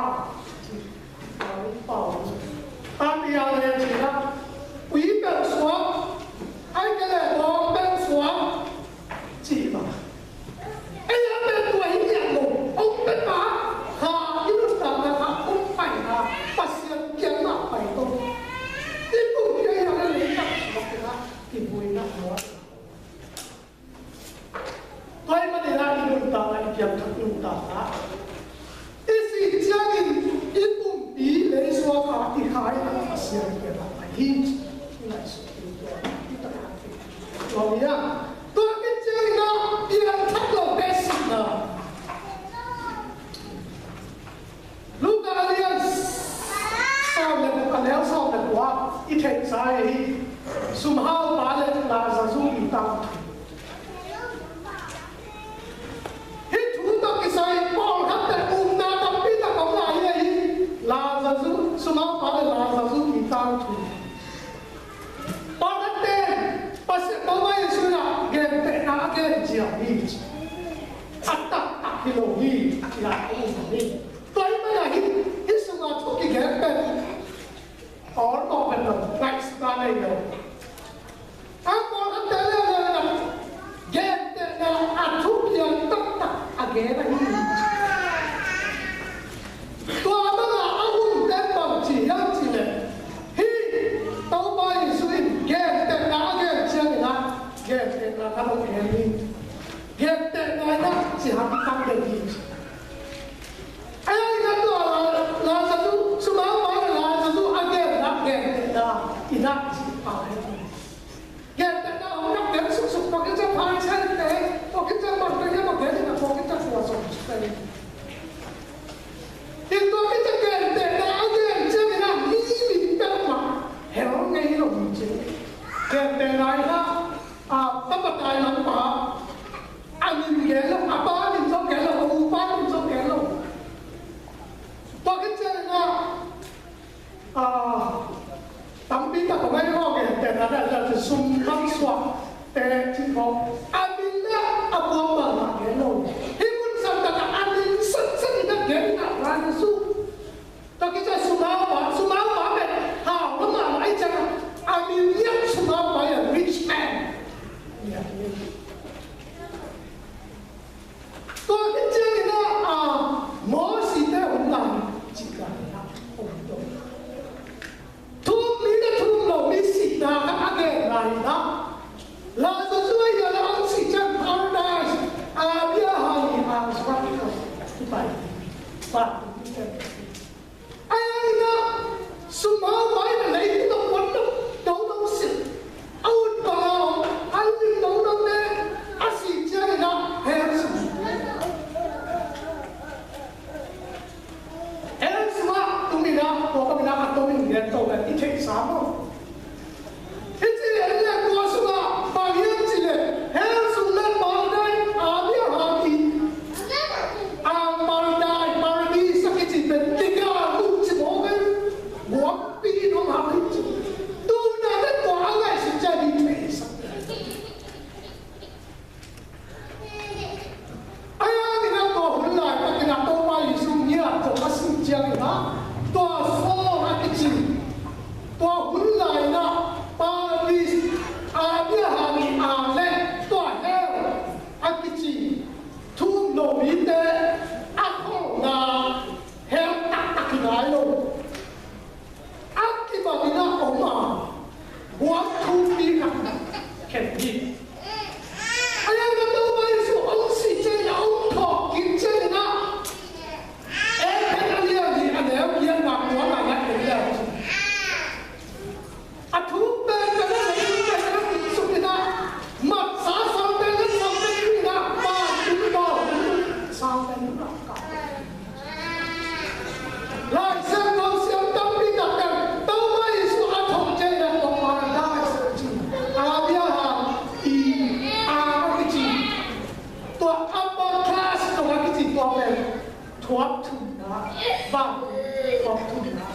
Pau. Kantiya le cih na, ui peuh suak, Tua khit ciangin ah piangthak lote sihna. Luka a lian sawm le kua, a neu sawm le kua i theihsa hi. Sumhaupa le Lazarus i tangthu. Hih thu tawh kisai pawlkhatte upna tampi tak om lai hi. Lazarus, sumhaupa le Lazarus i tangthu. Pawlkhatte Pasian Topa Jesuh in ah gentehna a gen ciang hi. A taktak hi lo hi, a taktak hi. Tua ahih manin ah hih, hih sungah thu kigen pen awl mawk pen lo, ngaihsutna nei lo. A pawlkhatte le le gentehna a thupiang taktak a gen ahi. Tua banga a hunte bang ci hiam cih leh, hih Topa Jesuh in gentehna a gen ciangin ah gentehna khat hong gen hi. Gentehna in ah ci hamtang den hi. Ahi zongin ah tua La-, Lazarus, sumhaupa le Lazarus a genna gentehna in ah ci pah hi. Gentehna hong nak gen suksuk, tua khit ciang Pharisaite, tua khit ciang bangte hiam a gen in ah, tua khit ciang kua sawm suk hi. Tua khit ciang gentehna a gen ciangin ah mi min peuhmah hell ngei lo hi ci. Gentehna in ah, a, tapa tainampa a min gen lo, a pa min zong gen lo, a upa min zong gen lo. Tua khit ciangin ah, a, tampi tak a ngai lo, gentehna in ah sum bang suakte cih khawng a min le a puak bangmah gen lo. Hih mun sang takah a min sansan in ah gen in ah ran a suk. Tua khit ciang sumhaupa, sumhaupa pen hau mahmah ahih ciangin a min ngiat sumhaupa, a rich man. Tua khit ciangin ah, a, Mosite hun lai cih lai in ah om dong. Thum mi le thum lo mi sihna khat a gen lai in ah, Lazarus a hong sih ciang Paradise a bia hang i hang suak i pai. Pai. Ahi zongin ah sumhaupa in ah leitung a puan lo, do lo si. A ut bang a om, a lim lo lo le, a sih ciangin ah hell sung. Hell sungah tung in ah, tua bangin ah a tom in gen to le i theihsa maw. Hih ci leh, hih leh tua sungah bang hiam cih leh, hell sung le Paradise a bia hang i, a Paradise, Paradise a kici pen kikal uh ci mawk hi. Buakpi in hong hang hi ci. Tuna le tua a ngaihsut ciang hi thei sak. Ahi zongin ah tua hun laitakin ah Topa Jesuh ngiat zong a sih ciangin ah tua fall a kici, tua hun lai in ah Paradise a bia hang i a le tua hell a kici thum lo mite a kholhna hell taktak hi nai lo. A kibang in ah om a, buang thupi khat khen hi. Ahi zongin ah Topa Jesuh hong sih ciangin ah, hong thawh kik ciangin ah, Efesa a lian li a neu giatna, tua nai nai khen hi a. A thu pen ka na, a thu pen ka na suk in ah, matsa sawltak le sawltak in ah, vantung, vantung sawltak in ah. Lai Siangtho siam tampi tak pen Topa Jesuh a thawh ciangin ah tua Paradise ci, a bia hang i, a kici, tua upper class tawh a kici tua pen thuak thumna, van thuak thumna.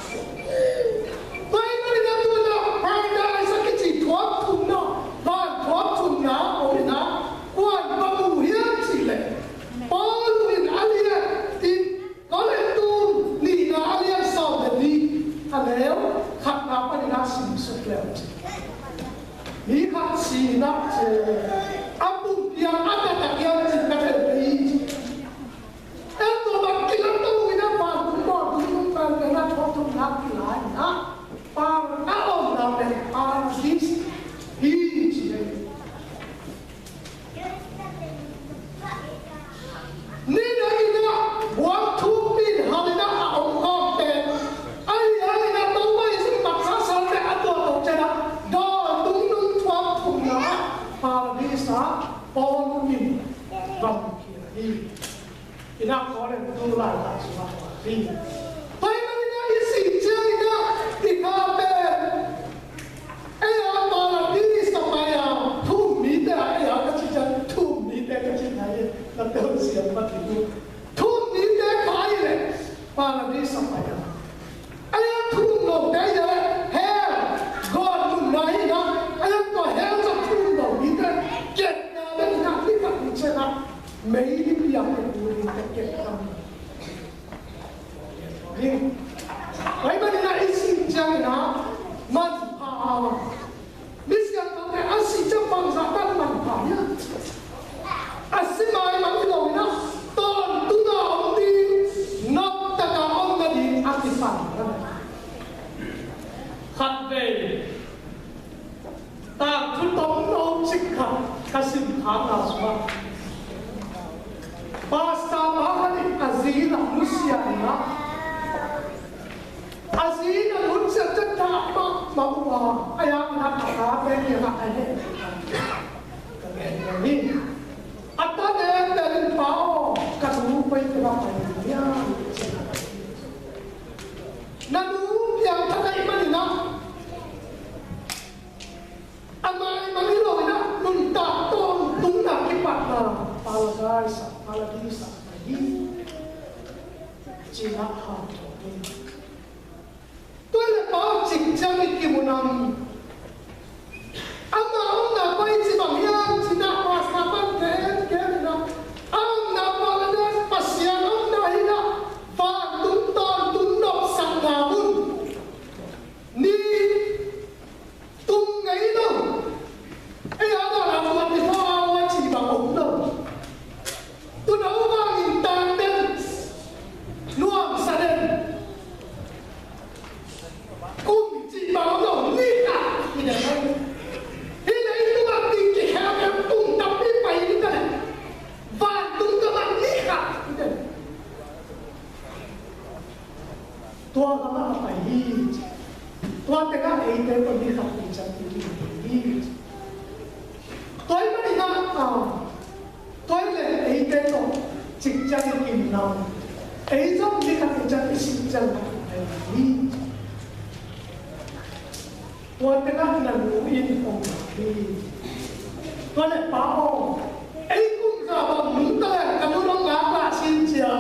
Tua ahih manin ah tua Paradise a kici thuak thumna, van thuak thumna om in ah, kua'n va mu hiam cih leh, Paul in a lian, Ti-, Korin tu nihna a lian sawm le nih, a neu khatna panin ah sim suk le uh ci. Mi khat si in ah ci, a pumpi ah a taktak hiam cih ka thei hi ci. Ei tua bang kilang to in ah vantung, vantung tung pen pen ah thuak thumna kila in ah, Paul a omna pen Paradise hi ci hi. Nidang in ah buang thupi in hal in ah a om khawmte, ahi hangin ah Topa Jesuh matsa sawltak a tuah loh ciangin ah, dawn tung nung thuak thumna, Paradise Ina Korin tu lai ta sua hi. Pai mani na i si ciang ina i kha pen ei a paradis a pai a thum mite a ei a ka ci ciang thum mite ka ci nai na tel siam ma ti tu. Thum mite kha i le paradis a pai a. Aya thum lo te ya le hell, God nunna hi na, aya tua hell sa thum lo hi te, ket na le na hi ka hi che na, mei ni piang te pu ni te ket na. Ni, ai ba ni na i si ciang na, man pha a. Misiangthote a si ciang bangzah tan manpha hiam? A si maimang hi lo in ah, tawntung a om ding, noptak a om nading a kipan. Khatvei tangthu tomno cik khat ka sim khak a sungah pastor pa khat in a zi lam nusia in ah, a zi in a nusia ciang dah mahmah uh a, a yang in ah a tate kiangah a heh. Ka gen hi. A tate pen, "Pa aw, ka nu koi tengah pai ding hiam?" Na nu piangthak ahih manin ah, a maimang hi lo in ah, nuntak tawntungna kipatna paradise ah, paradise ah ka hi, ci-in ah hanthawn hi. Tua leh Pa aw, cik ciang i kimu nam? Ama omna pai ci bang hiam? Ci-in ah pastor pan gen gen in ah, a omna paradise Pasian omna hi in ah, vantung tawntung nopsakna mun. Ni tung ngei lo. Ei a dan a tuan ni thaw a ua ci bang om lo. Tuuno vangin tang den, nuamsa den. Kum ci bang om lo, ni khat hi den. Hih leitung a ding kikhel khem kum tampi pai ding ta leh, vantung gam ah ni khat hi den. Tua gam ah a pai hi. Tua tengah eite tawh ni khat hi ciang i kimu hi. Tua ahih manin ah, tua ahih leh eite tawh cik ciang i kimu nam? Ei zong ni khat hi ciang i sih ciang khat i pai hi. Tua tengah na nu in hong hi. Tua leh, "Pa aw, ei kum za bang nungta leh ka nu dong ngak lah sin cia,"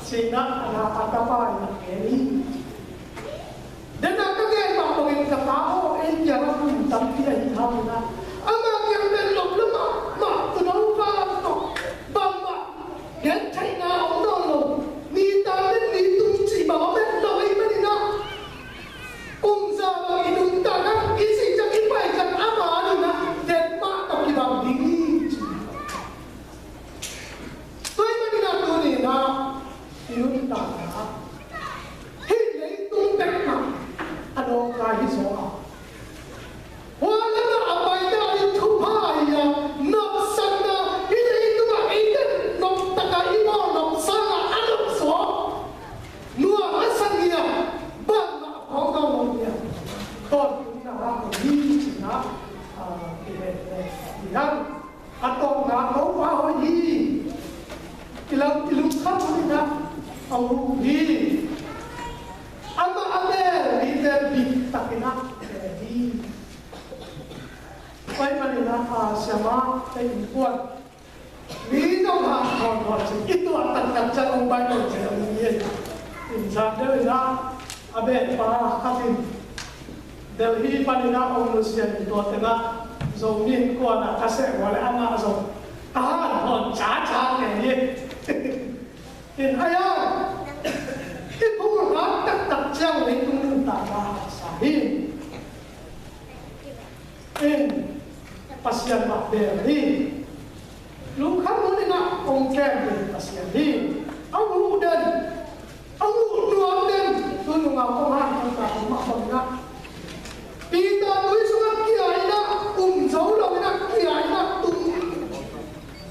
ci-in ah a na a tapa in a gen hi. Den a ka gen mah bangin ka ta aw, ei kiangah kum tampi ahi hangin ah, ama kiang pen lop lua mahmah, tuuno vang tawh bangmah gen theihna om nawn lo. Ni tang den ni tung cih bang om het lo ahih manin ah, kum za bang i nungta hang i sih ciang i pai ciang ama ading ah denmah tawh kibang ding hi, ci. Tua ahih manin ah tuni-in ah i nuntakna ah hih leitung bek mah a dawngkai hi zaw a, hua lamah a paita in thupha ahi a, nopsakna, hih leitung ah eite noptak a i bawl nop sangin a nop zaw, nuam a sa ngiat, bangmah a phawk nawn lo ngiat, tawntungna ah om hi, ci-in ah, ah, i het, eh, i hang. A tawpna Topa hoih hi. I lam, i lungkham hun in ah a huh hi. Amah a bel mite biktak in ah bel hi. Tua ahih manin ah, a, siamah te innkuan, mi zong hanthawn hanthawn cin, i tuah taktak ciang hong pai nawn cin a mu hi. Innzan deuh in ah a beh pa khat in Delhi panin ah hong nusia in, tua tengah Zomi innkuan ah ka seh uh leh amah zong ka hanthawn caca kei hi. In a, i phungulh hak taktak ciang leitung nuntakna a haksa hi. In Pasian mah bel hi. Lungkham hun in ah hong kem den Pasian hi. A huh den, a huh nuam den. Tu nungah kong hanthawn ta, amah bangin ah Peter tui sungah kia in ah um zo lo in ah, kia in ah tung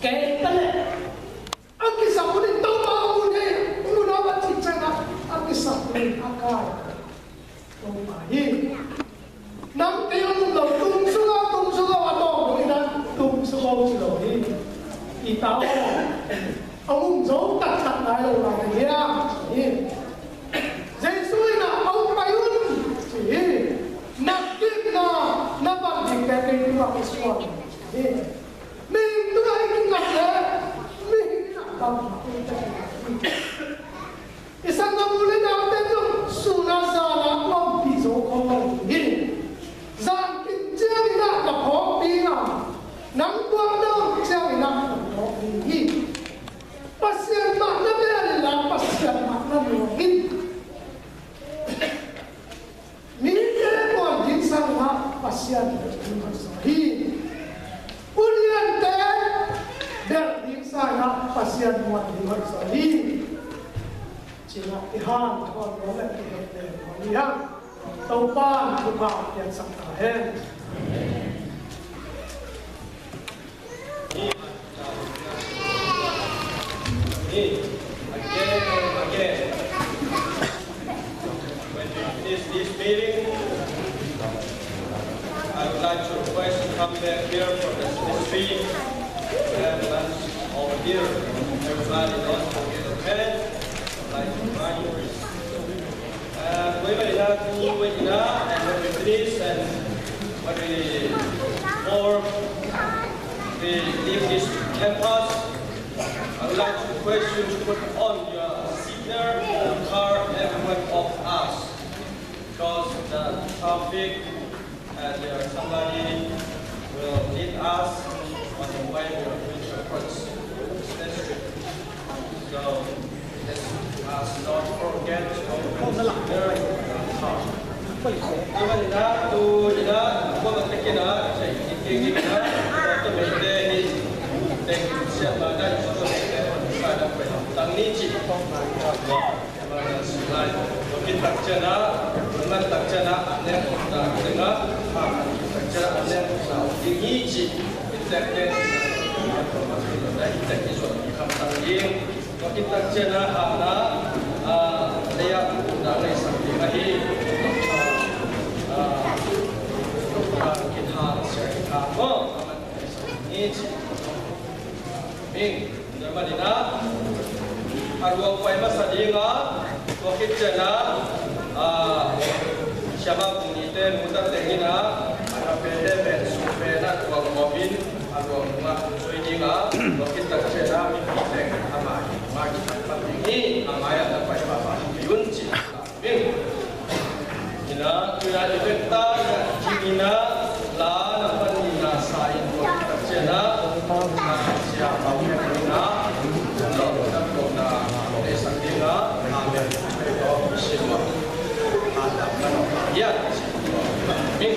kei ta leh, a kisap hun in Topa hong mu hi. Hong mu na, a cih ciangin ah a kisap hun in a kai Topa hi. Nang kei hong um lo, tung suk a, tung suk a, a tawng dong in ah tung suk a ci lo hi. I ta aw, a um zo taktak lai lo lai hi a, ci hi. Jesu in ah, "Hong pai un," ci hi. Nakkikna na bang dingte kei tungah ka suan hi. Mihing tungah i kingak leh mihing in ah bangmah hong pia hi. I sanggam u le naute zong sun a zan a ompih zo khol lo hi. Zan kik ciangin ah ka phawk ding a, nang gualzo ciangin ah ka phawk ding hi. Pasian mah na bel inla, Pasian mah na nuam in. Mite muan ding sangin ah Pasian muan ding hoih zaw hi. Uliante bel ding sangin ah Pasian muan ding hoih zaw hi. Ci-in ah i hanthawn nuam le i hehpih nuam hi hang. Topa'n thupha piaksak ta hen. Again and again. When we finish this meeting, I would like to request to come back here for the speech and lunch over here. Everybody, don't forget, okay? I'd like to invite you. Uh, we may not do it now, and when we finish, and when we, before we leave this campus, I would like to request you to put on your seatbelt or car, everyone of us, because the traffic and, uh, somebody will lead us on the way we are going to approach the station. So, let us not forget to open the door. Tuma ni na, tu ni na, ko ma te ki na, sai ki ki ki na, ko to me te ni, te ki sia ma na, ko to me te, ko to me te, tang ni ci. Lai, tua khit tak ciangin, hun man tak ciangin, an nek tak ciangin, a tak ciangin an nek tak ding hi ci. I tek tek, i tek i zuat i kham tak ding. Tua khit tak ciangin, a na, a, lei a, na lei sak ding ahi. A, a, ki tha, sia ki tha ko, a man hi ci. Ming. Tua manin ah, a ruang pai masa ding a, tua khit ciangin ah, a, siamah kung nite nungta teng in ah, a na pete pen sung pen a ruang om in, a ruang nungah zui ding a, tua khit tak ciangin ah, mipi teng a mai, mai khit tak pan ding hi, a mai ah na pai pahpah hi un ci. Ina, ina, i vekta, ina, ina, la, na pan, ina, sa, in, ko, tak, ciana, na, sia, pau, ina, lo, na, lo, na, lo, e, sa, ina, amen. Lo, sima, ada, na, lo, ya, sima, amen.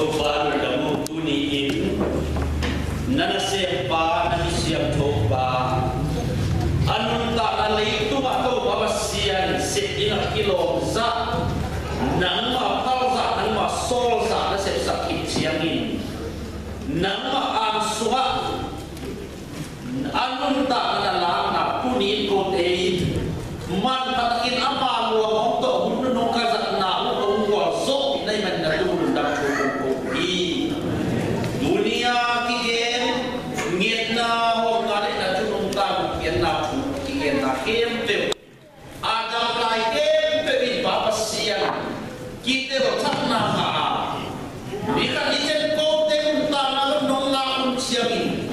Topa lungdam ung. Tuni-in na nasempa, na misiangthopa, a nuntakna leitungah Topa Pasian sep dingah kilawmzah, nangmah phalzah, nangmah sawlzah na sepsak khit ciangin, nangmah ang sungah a nuntakna na lakna tuni-in kote in manpha takin ama luang hong tawh hun nunung ka zatna uh hong gualzawhpih na hih manin na tung lungdam thu kong ko hi. Tuni-a kigen ngetna hawmna le na thu nungta gupkhiatna thu kigenna khempeuh a dam lai khempeuh in Pa Pasian kitelthakna ngah a, mi khat i cen kote nuntakna zong nong ngah hun ciangin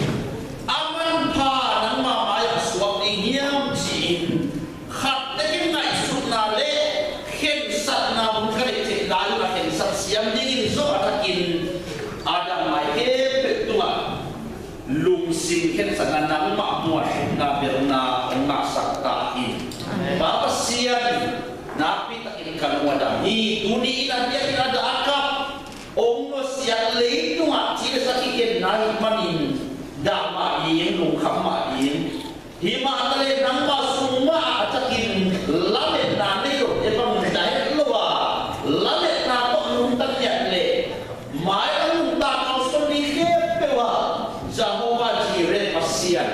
a manpha nangma mai-ah suak ding hiam ci-in khat tekin ngaihsutna le khensatna hun ka neih theih lai un a khensat siam dingin zong a thakin a dam lai khempeuh tungah lungsim khensatna nangmah muanna belna hong ngahsak ta in. Amen. Pa Pasian, nakpi takin ka lung a dam hi. Tuni-in a biakinn ah dah a kap hong nusiat leitungah ci le sa kigenna hih manin dah mah ding, lungkham mah ding. Hih mah ta le nangmah sung mah a takin lametna nei lote bangin dah het lo a, lametna tawh lungtang ngiat le mai a lungta kalsuan ding khempeuh ah Jehovah Jireh Pasian,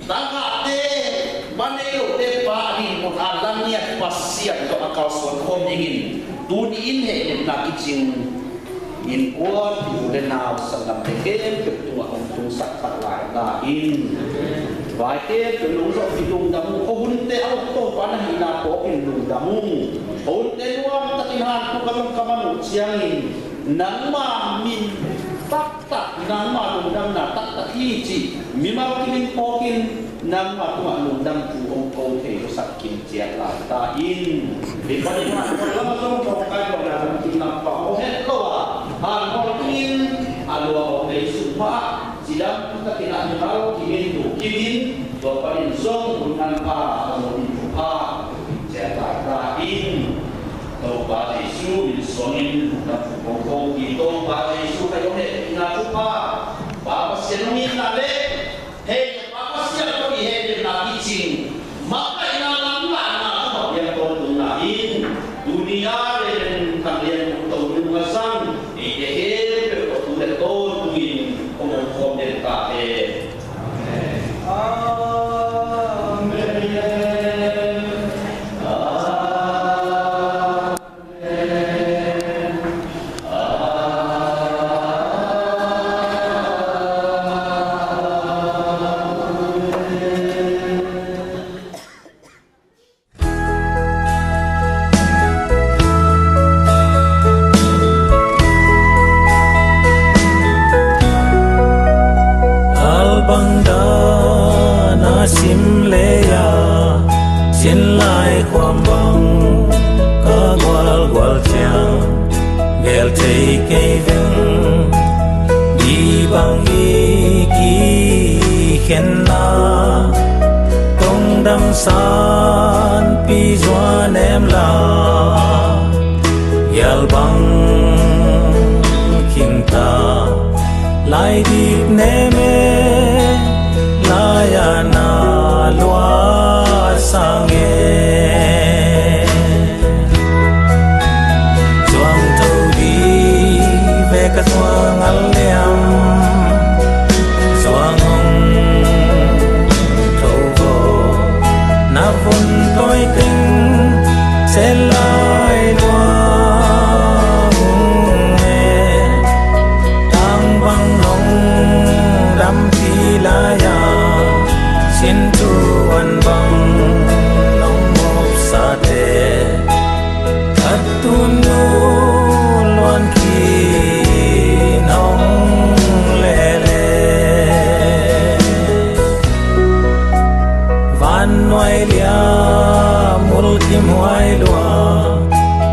tagahte, ma nei lote pa a ding mun a la ngiat Pasian tawh a kalsuan khawm dingin tuni-in hehnemna kicing innkuan u le nau sanggamte khempeuh tungah hong tungsak tak lai ta in. Vai khempeuh nong zawhpih lungdam ung. Khuahunte a uk Topa na hihna phawkin lungdam ung. Khuahunte nuam takin hanthuk a zong ka man uh ciangin nangma min taktak, nangma lungdamna taktak hi cih mimal kim in phawkin nangma tungah lungdam thu hong ko thei zaw sak kim ciat lai ta in. Hih panin hanhol lam a zong thawhkai pawlna lam kim lam pang aw het lo a, hanhol dingin a lua aw pei sung mah cidam takin a mimal kim in tu kim in, tua panin zong hun an pha a zong in thu pha kim ciat lai ta in. Topa Jesu min suangin lungdam thu kong ko hi. Topa Jesu khai hong hehpihna thupha, Pa Pasian hong itna le hehpihna, Pa Pasian tawh i hehpihna kicing makaihna lam lahna thupha piang tawntungna in tuni a Reverend Thang Lian Khup Tho nung a zang eite khempeuh tawh tu le tawntung in hong omkhawm den ta hen. Amen. Amen. Albang dan a sim lei a, sin lai khuam bang ka gualgual ciang, gel thei kei veng. Bang i kikhenna tong dang sanpi zuan em la, yal bang khingta lai dik nem e, lai a na lua sang e. Zuang tho di ve ka zuang al liam, zuang hong tho vo na vun toi ting se lai lua hung e. Tang bang nong dam ti lai a, sin tuan bang nong mop sa te, a tun nu luan khin hong lele. Van nuai lia mul kim huai lua,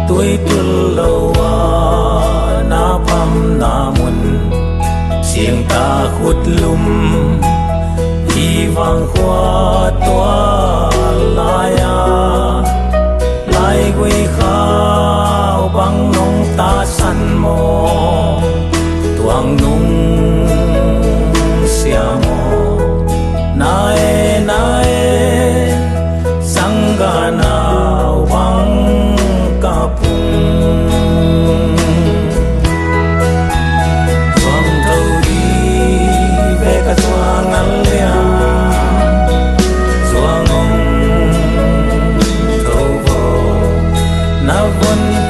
tui tul lo a na pam na mun, sing ta khut lum i vang khua tua lai a, lai gui khau bang nong ta san maw?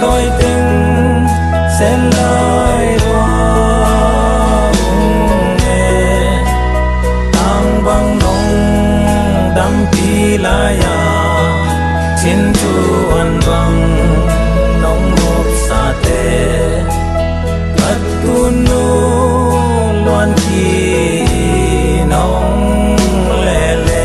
Tawi teng sen lai lua ung e, tang bang nong dampi lai a, sin thu an bang nong mopsate, ka tunu luan ki nong lele.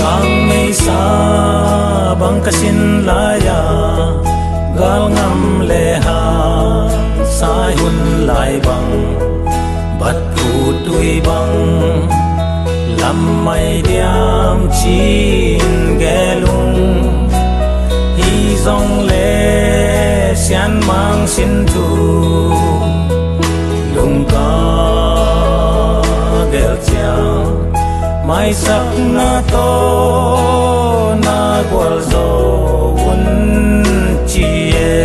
Kang meisa bang ka sin lai a, galngam le hasai hun lai bang, bat phu tui bang, lam mai diam cin gelung. Hi zong le sian mang sin thu lungka gel ciang, maisakna tawh na gualzo un ci e.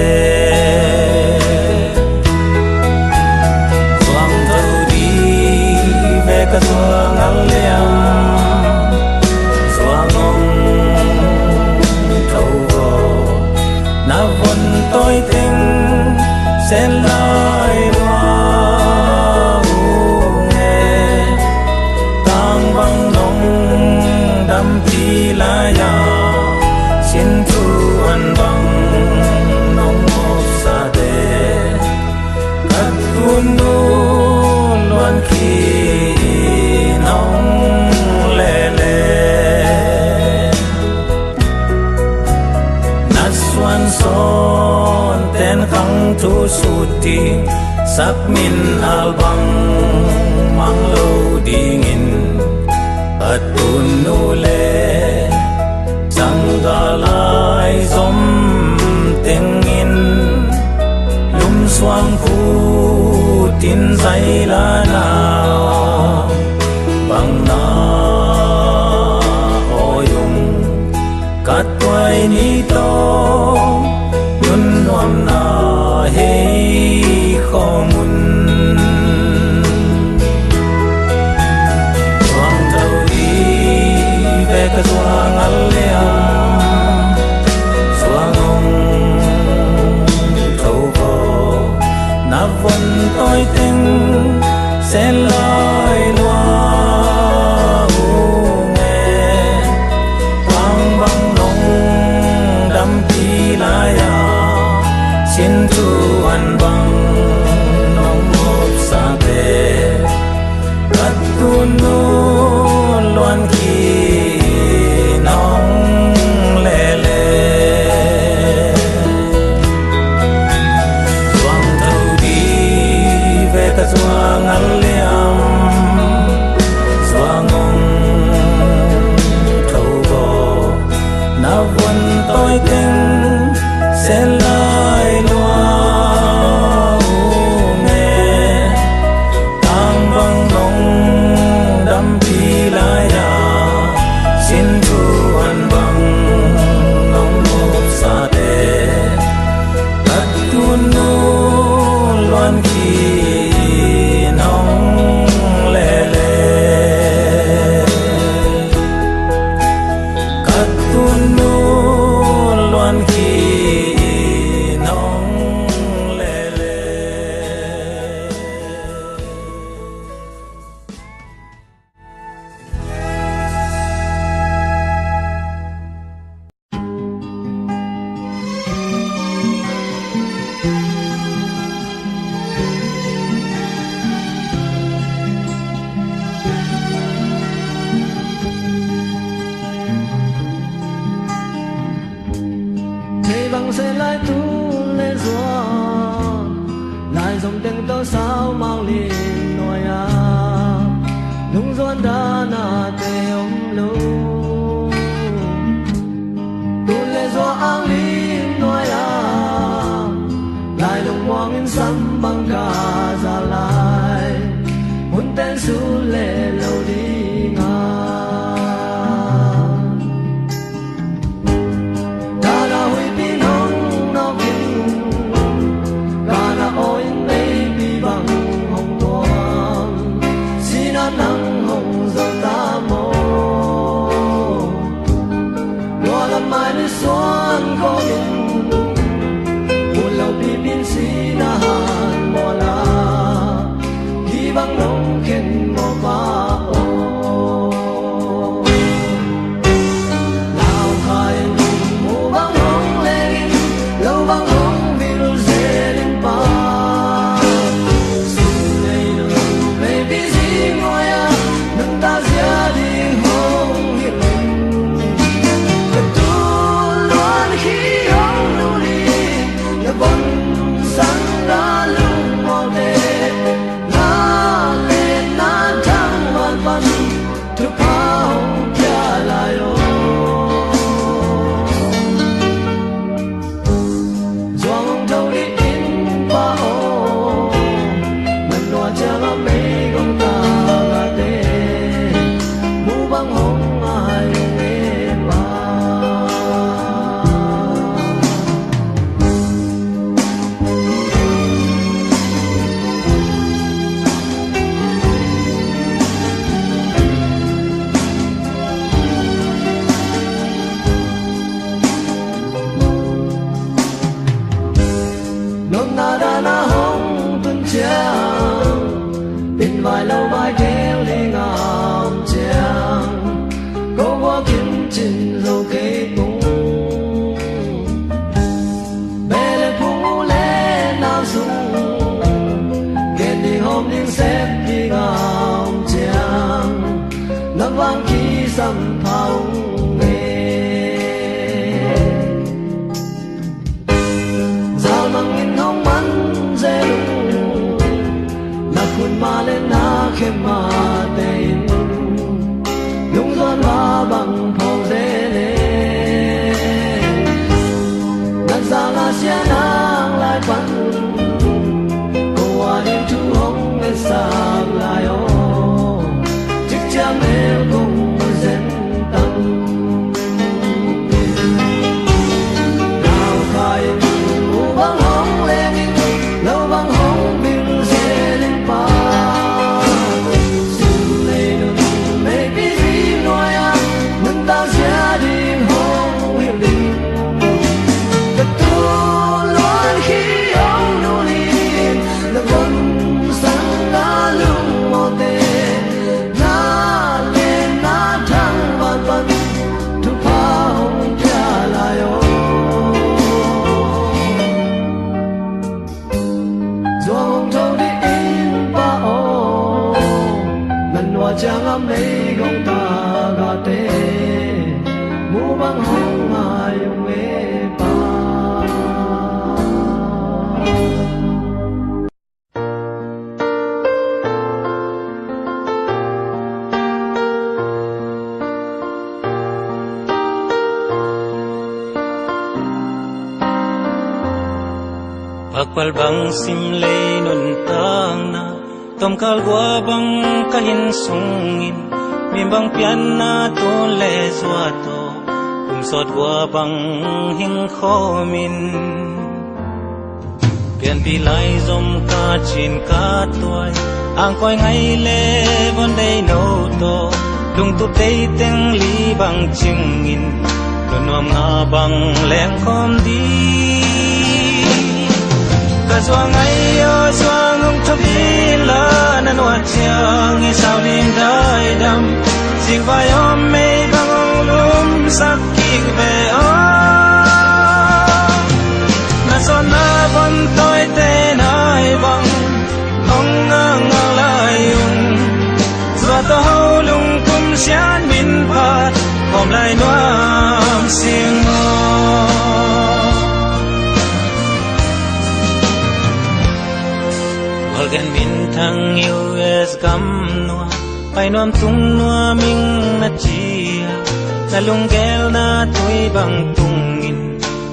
Zuang tho di ve ka zuang al liam, zuang ong tho vo. Na von tawi teng sen lai lua ung e, tang bang nong dampi lai a, sin thu an bang nong mopsate, ka tunu luan ki nong lele. Na suan sawn ten khang thu sut ding, sak min al bang mang lo dingin, a tunu le sangga lai zom tengin, lum suang phu tin zai lana bang na awi ung. Ka tuai ni tawh nun nuamna hei khawm un. Zuang tho di ve ka zuang al liam, zuang ong tho vo. Na von tawi teng sen lai lua ung e, tang bang nong dampi lai a, sin thu an bang nong mopsate, ka tunu luan ki nong lele. Zuang tho di ve ka zuang al liam, zuang ong tho vo. Na von tawi teng sen lai lua ung e, tang bang nong dampi lai a, sin thu an bang nong mopsate, ka tunu luan ki nong lele. Ka tunu luan ki nong lele. Thei bang se lai tu le zuan, lai zom teng tawh sau mang lim nuai a, lungzuan dana te om lo. Tu le zuan ang lim nuai a, lai lungmuang in sam bang ka Vai lo vai keu ding a om ciang, ko gua kim cin zo kei ung. Beh le phung, u le nau sung, gen ding hawm ding sep ding a om ciang, na vang kisam pha ung e. Zalmang in hong man zel ung, na khut ma le na khem mate in, lungzuan ma bang phawk zel e. Na zang a sia nang lai pan, ko a ding thu hong ngetsak lai aw, cikciang mel kong zen tam. Na le na thang van pan, thupha hong pia lai aw. Zuang hong tho dih ing Pa aw, na nuai ciang a meigong tagahte, mu bang hong ngai ung e Pa. Pakpal bang sim lei nuntakna, tomkal gua bang ka hin sungin, mi bang pianna tun le zuat aw, kum sawt gua bang hing khawmin. Pianpih lai zom ka cin ka tuai, angkuai ngai le von dei no tawh, lungtup dei teng li bang cingin, lungnuam nga bang lengkhawm ding. Ka zuang ngai aw, zuang hong tho in la, na nuai ciang i sau lim daidam, zingvai om mei bang hong lumsak kik ve aw. Na sawtna von tawite nai bang hong ngakngak lai ung. Zuat aw ho lungkum sian min phat, kawm lai nuam sing aw. Gualgen minthang U S gam nuam, pai nuam tung nuam ing na ci a, na lunggelna tui bang tungin,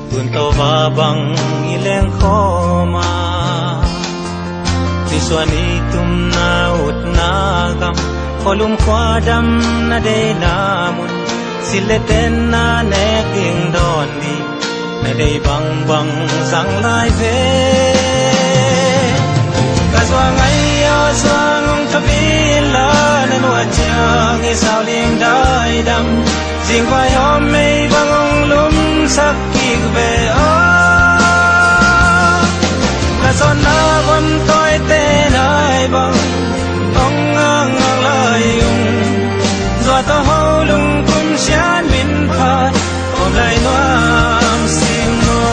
tun tawh va bang i lengkhawm a. Nisuan i tumna utna gam, khualum khuadamna deihna mun, silh le tenna nek ding dawn ding, na deih bangbang zang lai ve. Ka zuang ngai aw, zuang hong tho in la, na nuai ciang i sau lim daidam, zingvai om mei bang hong lumsak kik ve aw. Na sawtna von tawite nai bang hong ngakngak lai ung. Zuat aw ho lungkum sian min phat, kawm lai nuam sing aw.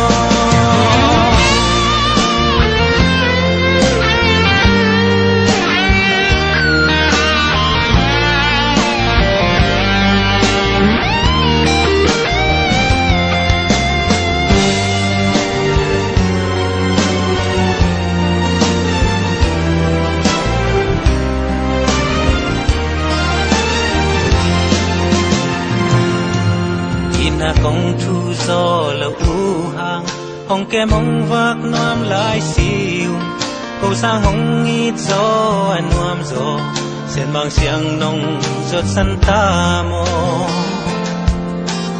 Inn ah kong thu zaw loh uh hang, hong kem hong vak nuam lai si ung. Ko sang hong it zaw a nuam zaw, Sianmang siang nong zuat san ta maw?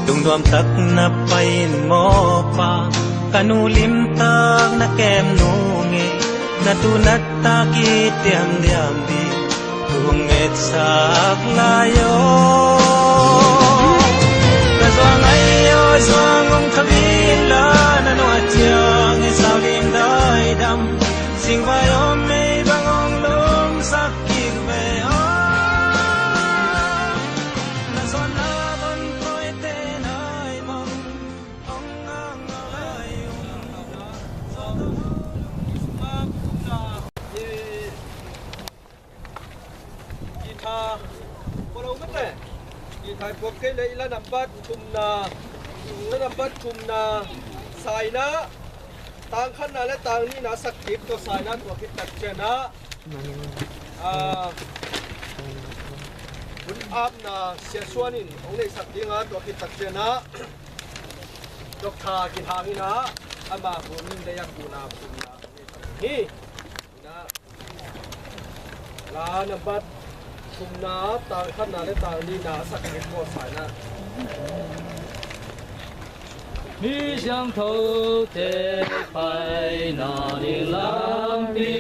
Lungnuam tak na pai in maw Pa, ka nu limtak na kem nung e, na tu na ta kitiamdiam ding thu hong ngetsak lai aw. Ka zuang ngai aw, zuang hong tho in la, na nuai ciang i sau lim daidam, singvai om mei bang hong lumsak kik Follow mate. I thai puak kei le i la nambat thumna, la nambat thumna saina, tang khatna le tang nihna sak kik tawh saina tua khit tak ciangin ah, ah, hun apna siasuan in hong neihsak ding a, tua khit tak ciangin ah Doctor Gin Hang in ah, ama hun in le a kuna thumna hong neihsak hi. La nambat thumna, tang khatna le tang nihna a sak kik tawh saina. Mi siangthote paina ding lampi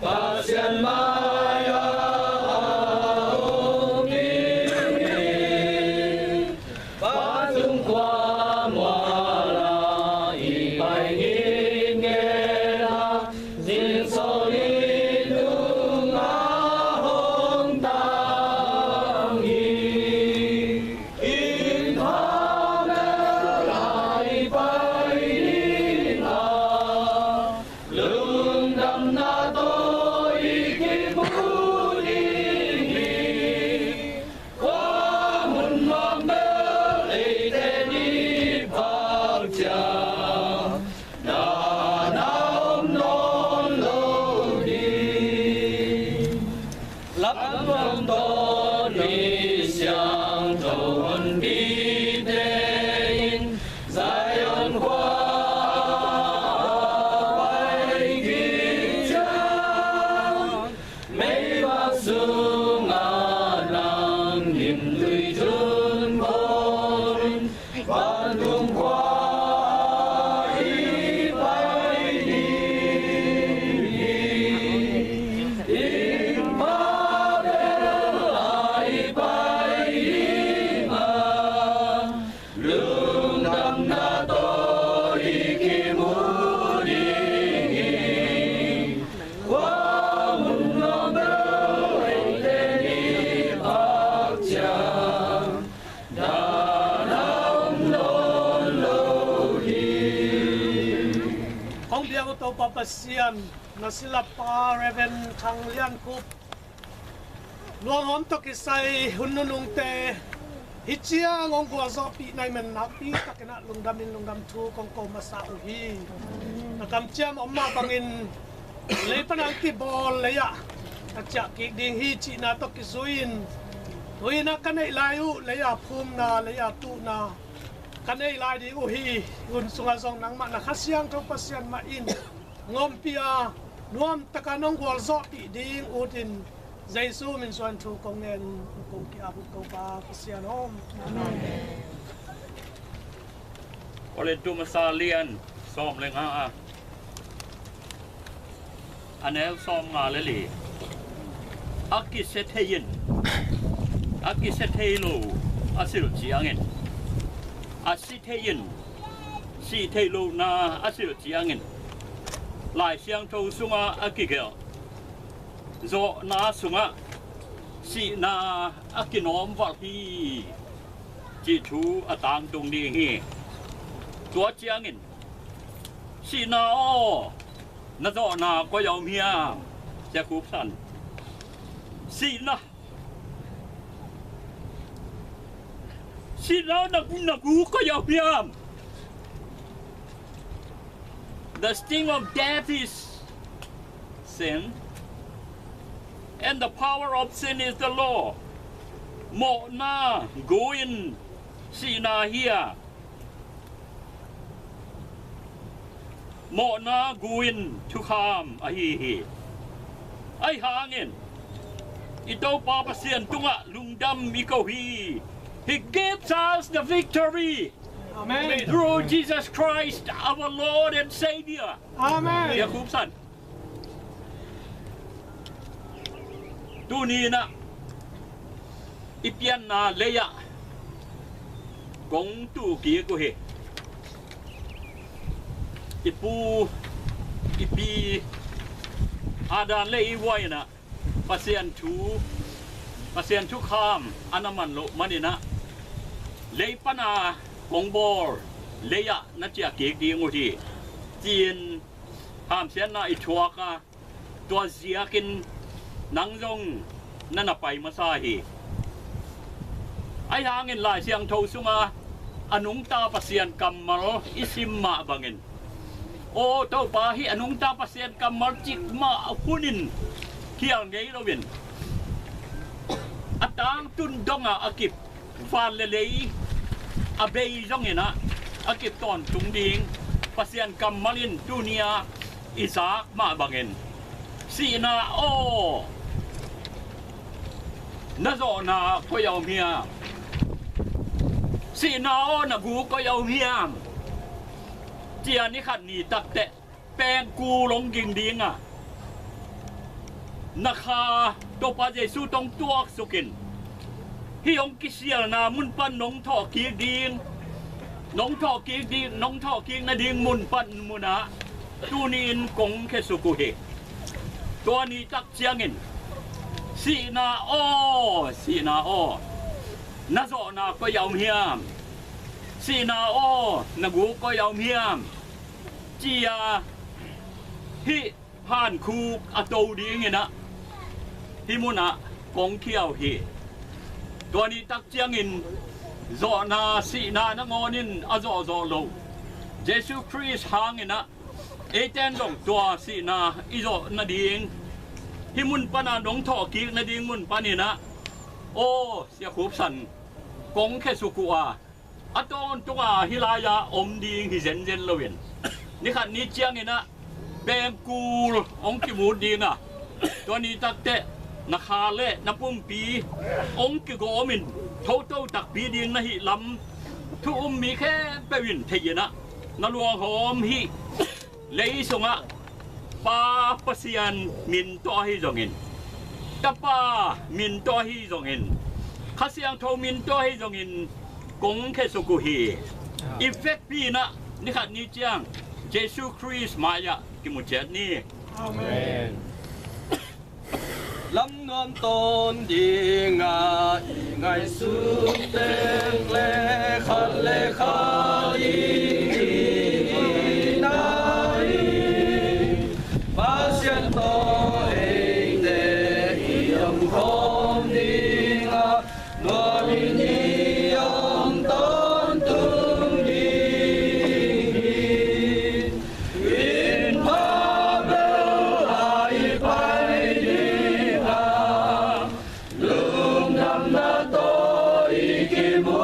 Pasian mai-ah a om ding hi. Vantung khua mual ah i pai ngitnget a, zingsang i tungah hong tang hi. Inn pha bel ah i pai ding a, lungdamna tawh i kimu ding hi. Khua mun nuam bel eite i phak ciang, dahna om nawn lo ding. Lamdang tawh ni siangtho honpite in Zion khua a pai kik ciang, meivak sungah nang gimtui thun khawmin, vantung khua i pai ding hi. Inn pha bel ah i pai ding a, lungdamna tawh i kimu ding hi. Khua mun nuam bel eite i phak ciang, dahna om nawn lo hi. Kong biak uh Topa Pasian, na silapa Reverend Thang Lian Khup luanghawm tawh kisai hun nunungte hih ciang hong gualzawhpih na hih man nakpi takin ah lungdam in lungdam thu kong ko masa uh hi. Na kamciam om mah bangin lei pan a hong kibawl lei ah ka ciah kik ding hi cihna tawh kizui-in, tu-in ah ka neih lai uh lei a phumna, lei a tuhna ka neih lai ding uh hi. Hun sungah zong nangmah na Kha Siangtho Pasian mah in hong ompih a, nuamtak a nong gualzawhpih ding utin Jesu min suang thu kong ngen, kong ki-ap uh Topa Pasian aw. Amen. Korintu masa lian sawm le nga a, a neu sawm nga le li. A kisia thei-in a kisia thei lo a silh ciangin, a si thei-in sih theih lohna a silh ciangin, Lai Siangtho sungah a kigelh zawhna sungah sihna a kinawmvalh hi cih thu a tangtung ding hi. Tua ciangin, "Sihna aw, na zawhna koi a om hiam?" Sia Khup San. Sihna, sihna na, na gu koi a om hiam? The sting of death is sin, and the power of sin is the law. Mawhna gu in sihna hi a, mawhna gu in thukham ahi hi. Ahi hangin i Topa Pasian tungah lungdam i ko hi. He gives us the victory. Amen. Through Jesus Christ, our Lord and Savior. Amen. Sia Khup San. Tuni-in ah i pianna lei-ah kong tu kik uh hi. I pu, i pi Adam le Eva in ah Pasian thu, Pasian thukham a na man loh manin ah, lei pana kong bawl lei-ah na ciah kik ding uh hi, ci-in hamsiatna i thuak a, tua ziakin nang zong na na pai masa hi. Ahi hangin Lai Siangtho sunga a nungta Pasian kammal i sim mah bangin, aw Topa, hih a nungta Pasian kammal cih mah hunin khial ngei loin, a tangtun dongah a kip, van le lei a bei zongin ah, a kip tawntung ding Pasian kammal in tuni-ah i zak mah bangin, sihna aw, na zawhna koi-ah om hiam? Sihna aw, na gu koi-ah om hiam? Ci-a ni khat ni takteh pengkul hong ging ding a, na kha Topa Jesu tawh hong tuaksukin, hih hong kisialna mun pan nong thawhkik ding, nong thawhkik ding, nong thawhkik nading mun pan munah tuni-in kong khiasuk uh hi. Tua ni tak ciangin, sihna aw, sihna aw, na zawhna koi-ah om hiam? Sihna aw, na gu koi-ah om hiam? Ci-a hih hankhuk a to dingin ah hih munah kong khia uh hi. Tua ni tak ciangin zawhna, sihna nangawn in a zawhzawh loh Jesu Khrist hangin ah, eite in zong tua sihna i zawh nading, hih mun pana nong thawhkik nading mun panin ah, aw Sia Khup San, kong khiasuk uh a, a tawntunga hih lai-ah om ding hi zenzen loin, ni khat ni ciangin ah pengkul hong kimut ding a, tua ni takteh na kha le na pumpi hong kigawmin thoto takpi ding na hih lam thu um mi khempeuh in thei-in ah, na luanghawm hih lei sungah Pa Pasian min tawh ahi zongin, Tapa min tawh ahi zongin, Kha Siangtho min tawh ahi zongin kong khiasuk uh hi. I vekpi-in ah ni khat ni ciang Jesu Khrist mai-ah kimu ciat ni. Amen. Lam nuam tawn dingah i ngaihsut teng le khat le khat i itna hi. Pasian tawh eite i omkhawm dingah nuamin i om tawntung ding hi. Inn pha bel a i pai ding a, lungdamna tawh i kimu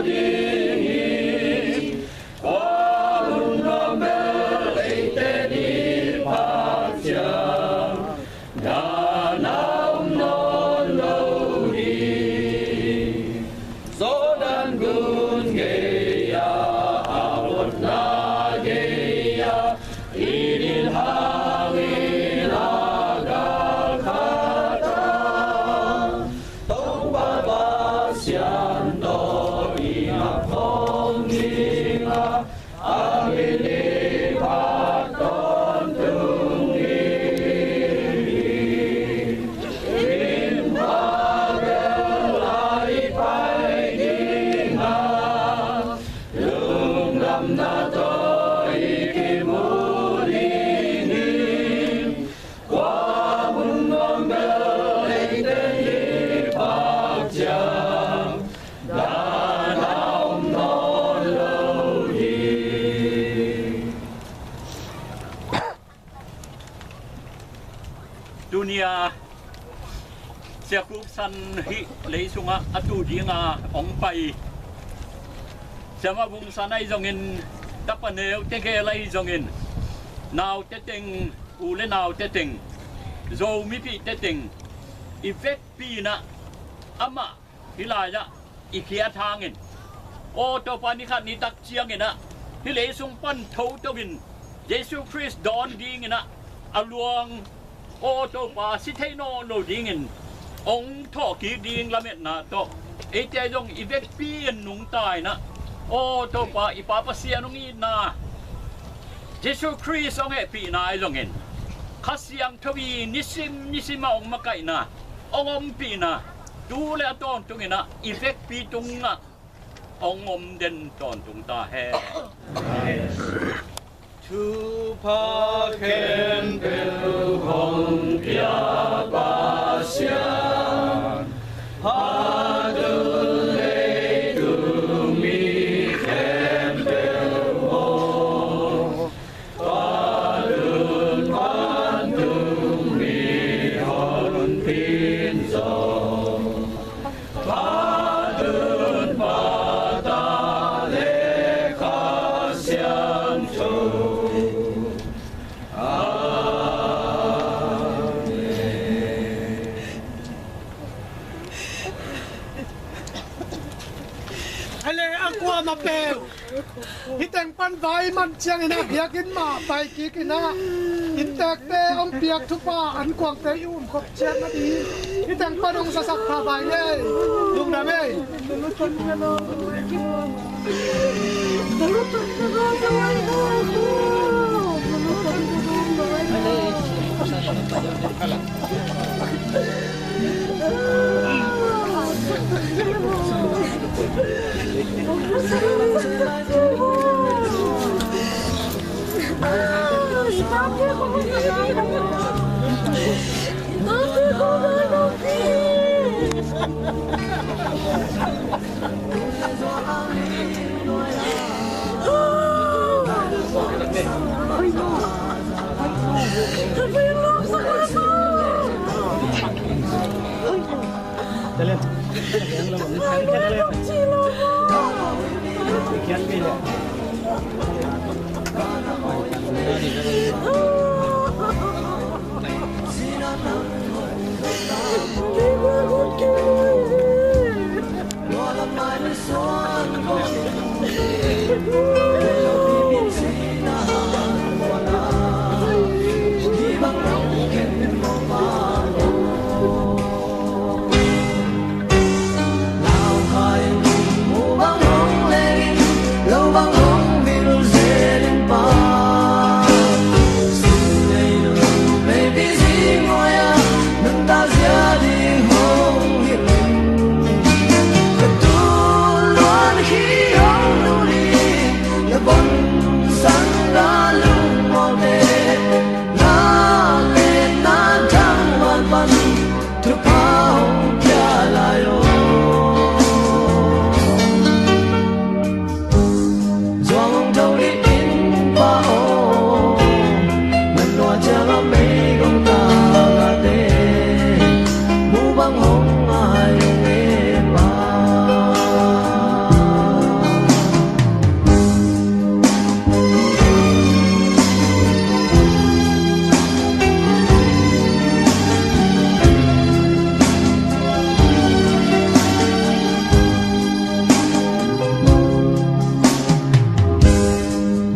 ding hi. Kua mun nuam bel eite i phak ciang dan a om nawn lo hi. Jordan gun gei-ah, a botna gei-ah, i din hangin a gal khat a, Topa Pasian tawh i omkhawm ding a, a min i phat tawntung ding hi. Inn pha bel a i pai ding a, lungdamna tawh i kimu ding hi. Kua mun nuam bel eite i phak ciang dan a om nawn lo hi. Tuni-a Sia Khup San hih lei sungah a tu dinga hong pai, Sia Mah Vung San ahi zongin, tapa neu tegel ahi zongin, naute teng, u le naute teng, Zomipihte teng, i vekpi-in ah amah hih lai-ah i khiat hangin, aw Topa, ni khat ni tak ciangin ah hih lei sung pan thoto in Jesu Khrist dawn dingin ah a luang, aw Topa, si thei nawn lo dingin hong thawhkik ding lametna tawh eite zong i vekpi-in nungta-in ah, aw Topa, i Pa Pasian hong itna, Jesu Khrist hong hehpihna ahi zongin, Kha Siangtho i nisim nisimah hong makaihna, hong ompihna, tu le a tawntungin ah i vekpi tungah hong om den tawntung ta hen. Thupha khempeuh hong pia Pasian, Inn zong Pa, Dun, Pa, Ta le Kha Siangtho. Amen. Ale a kuamah peuh hih teng pan vai man ciangin a biakinn mah pai kik in ah, inntekte hong piak thupha an kuangte i um khop ciat nading hih teng pan hong zasak pha vai ngei. Lungdam ei.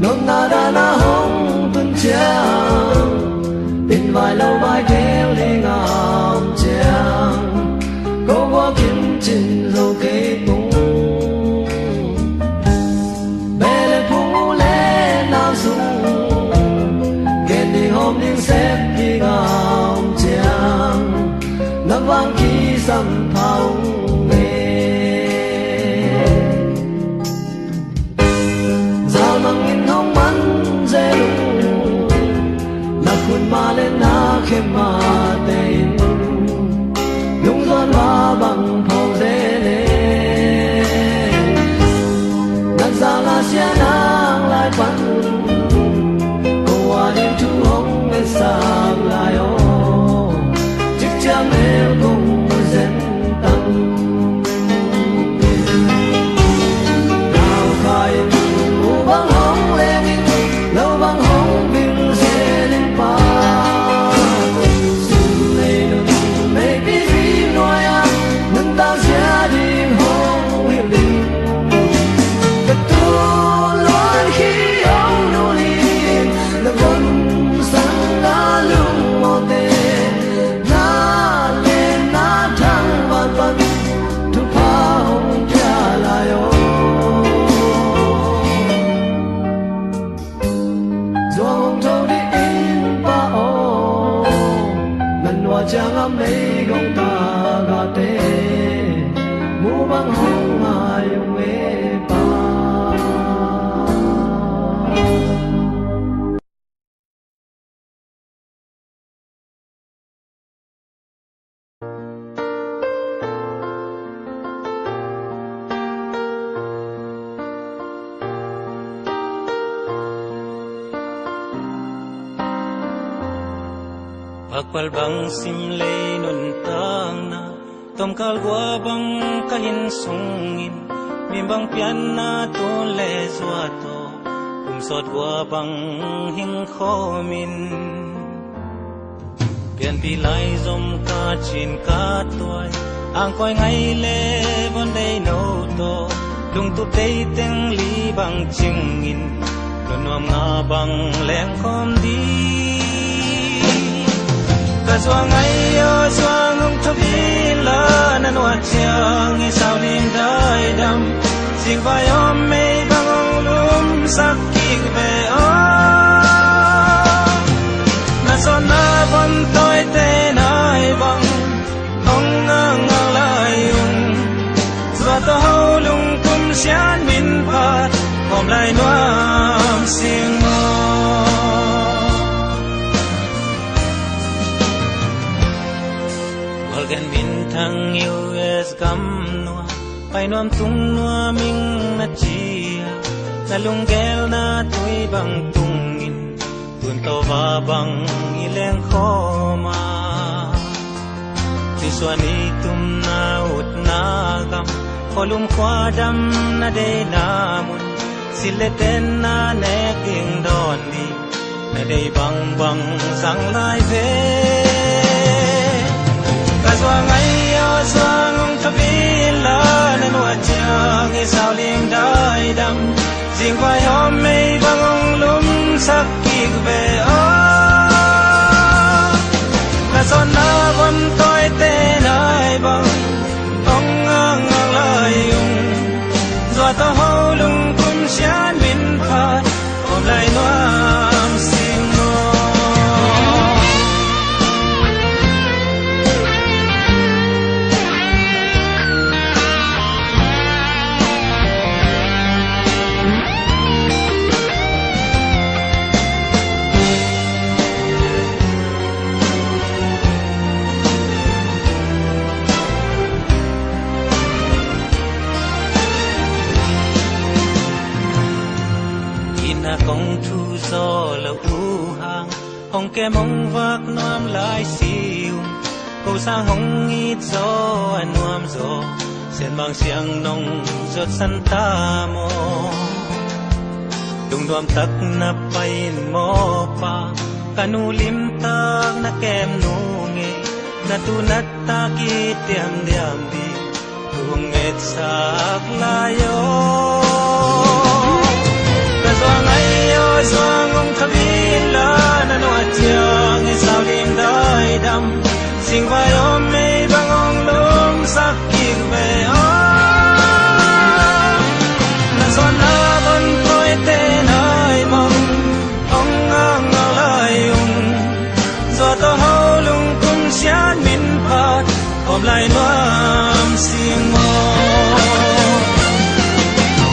Nopna dan a hong tun ciang, inn vai lo vai gel ding a om ciang, ko gua kim cin zo kei tung. Beh le phung, u le nau sung, gen ding hawm ding sep ding a om ciang, na vang kisam pha ung e. Zalmang in hong man zel ung, na khut mah le na khe mahte in, lungzuan mah bang pho zel e. Na zala sia nang lai pan, ko a ding thu hong ngetsak lai aw, cikciang mel kong zen tang. Na le na thang van pan thupha hong pia lai aw. Zuang hong tho dih inn pa aw. Na nua ciang a meigong tagahte mu bang hong ngai ung e Pa. Akpal bang sim lei nuntakna, tomkal gua bang ka inn sungin, mi bang pianna tun le zuat aw, kum sawt gua bang hing khawmin. Pianpih lai zom ka cin ka tuai, angkuai ngai le von dei no tawh, lungtup dei teng li bang cingin, nuam nga bang leng khawm ding. Ka zuang ai aw zuang hong thawh inla, na nuat ciang i sau lim daidam, zingvai om mei bang hong lumsak kik ve aw. Na zawhna von tawite nai bang hong ngakngak lai ung. Zuat aw ho lungkum sian min phat, kawm lai nuam sing maw. Gualgen minthang U S gam nuam, pai nuam tung nuam ing na ci a, na lunggelna tui bang tungin, tun tawh va bang i leng khawm a. Tuisuan i tumna utna gam, khualum khuadamna deihna mun, sil le tenna nek ding dawn ding, na deih bangbang zang lai ve. Ka zuang ai aw zuang hong thawh inla, na nuat ciang i sau lim daidam, zingvai om mei bang hong lumsak kik ve aw. Na zawhna von tawite nai bang hong ngakngak lai ung. Zuat aw ho lungkum sian min phat, kawm lai nuam sing maw. Inn ah kong thu zaw lo uh hang, hong kem hong vak nuam lai si ung. Ko sang hong it zaw a nuam zaw, Sianmang siang nong zuat san ta maw. Lungnuam tak na pai in maw pa, ka nu limtak na kem nu ngei, na tu na ta kitiam diam ding, tu hong etsak lai aw. Ka zuang ai aw zuang hong thawh inla, na nuat ciang i sau lim daidam, zingvai om mei bang hong lumsak kik ve aw. Na zawhna von tawite nai bang hong ngakngak lai ung. Zuat aw ho lungkum sian min phat, kawm lai nuam sing maw.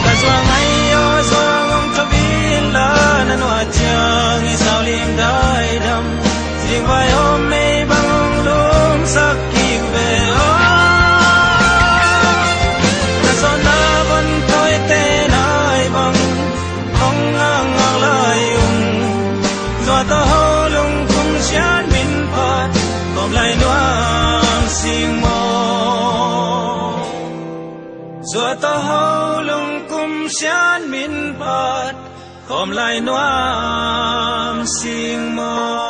Ka zuang ai aw zuang hong thawh inla, na nuat ciang i sau lim daidam, zingvai om mei bang hong lumsak kik ve aw. Na zawhna von tawite nai bang hong ngakngak lai ung. Zuat aw ho lungkum sian min phat, kawm lai nuam sing maw. Zuat aw ho lungkum sian min phat, kawm lai nuam sing maw.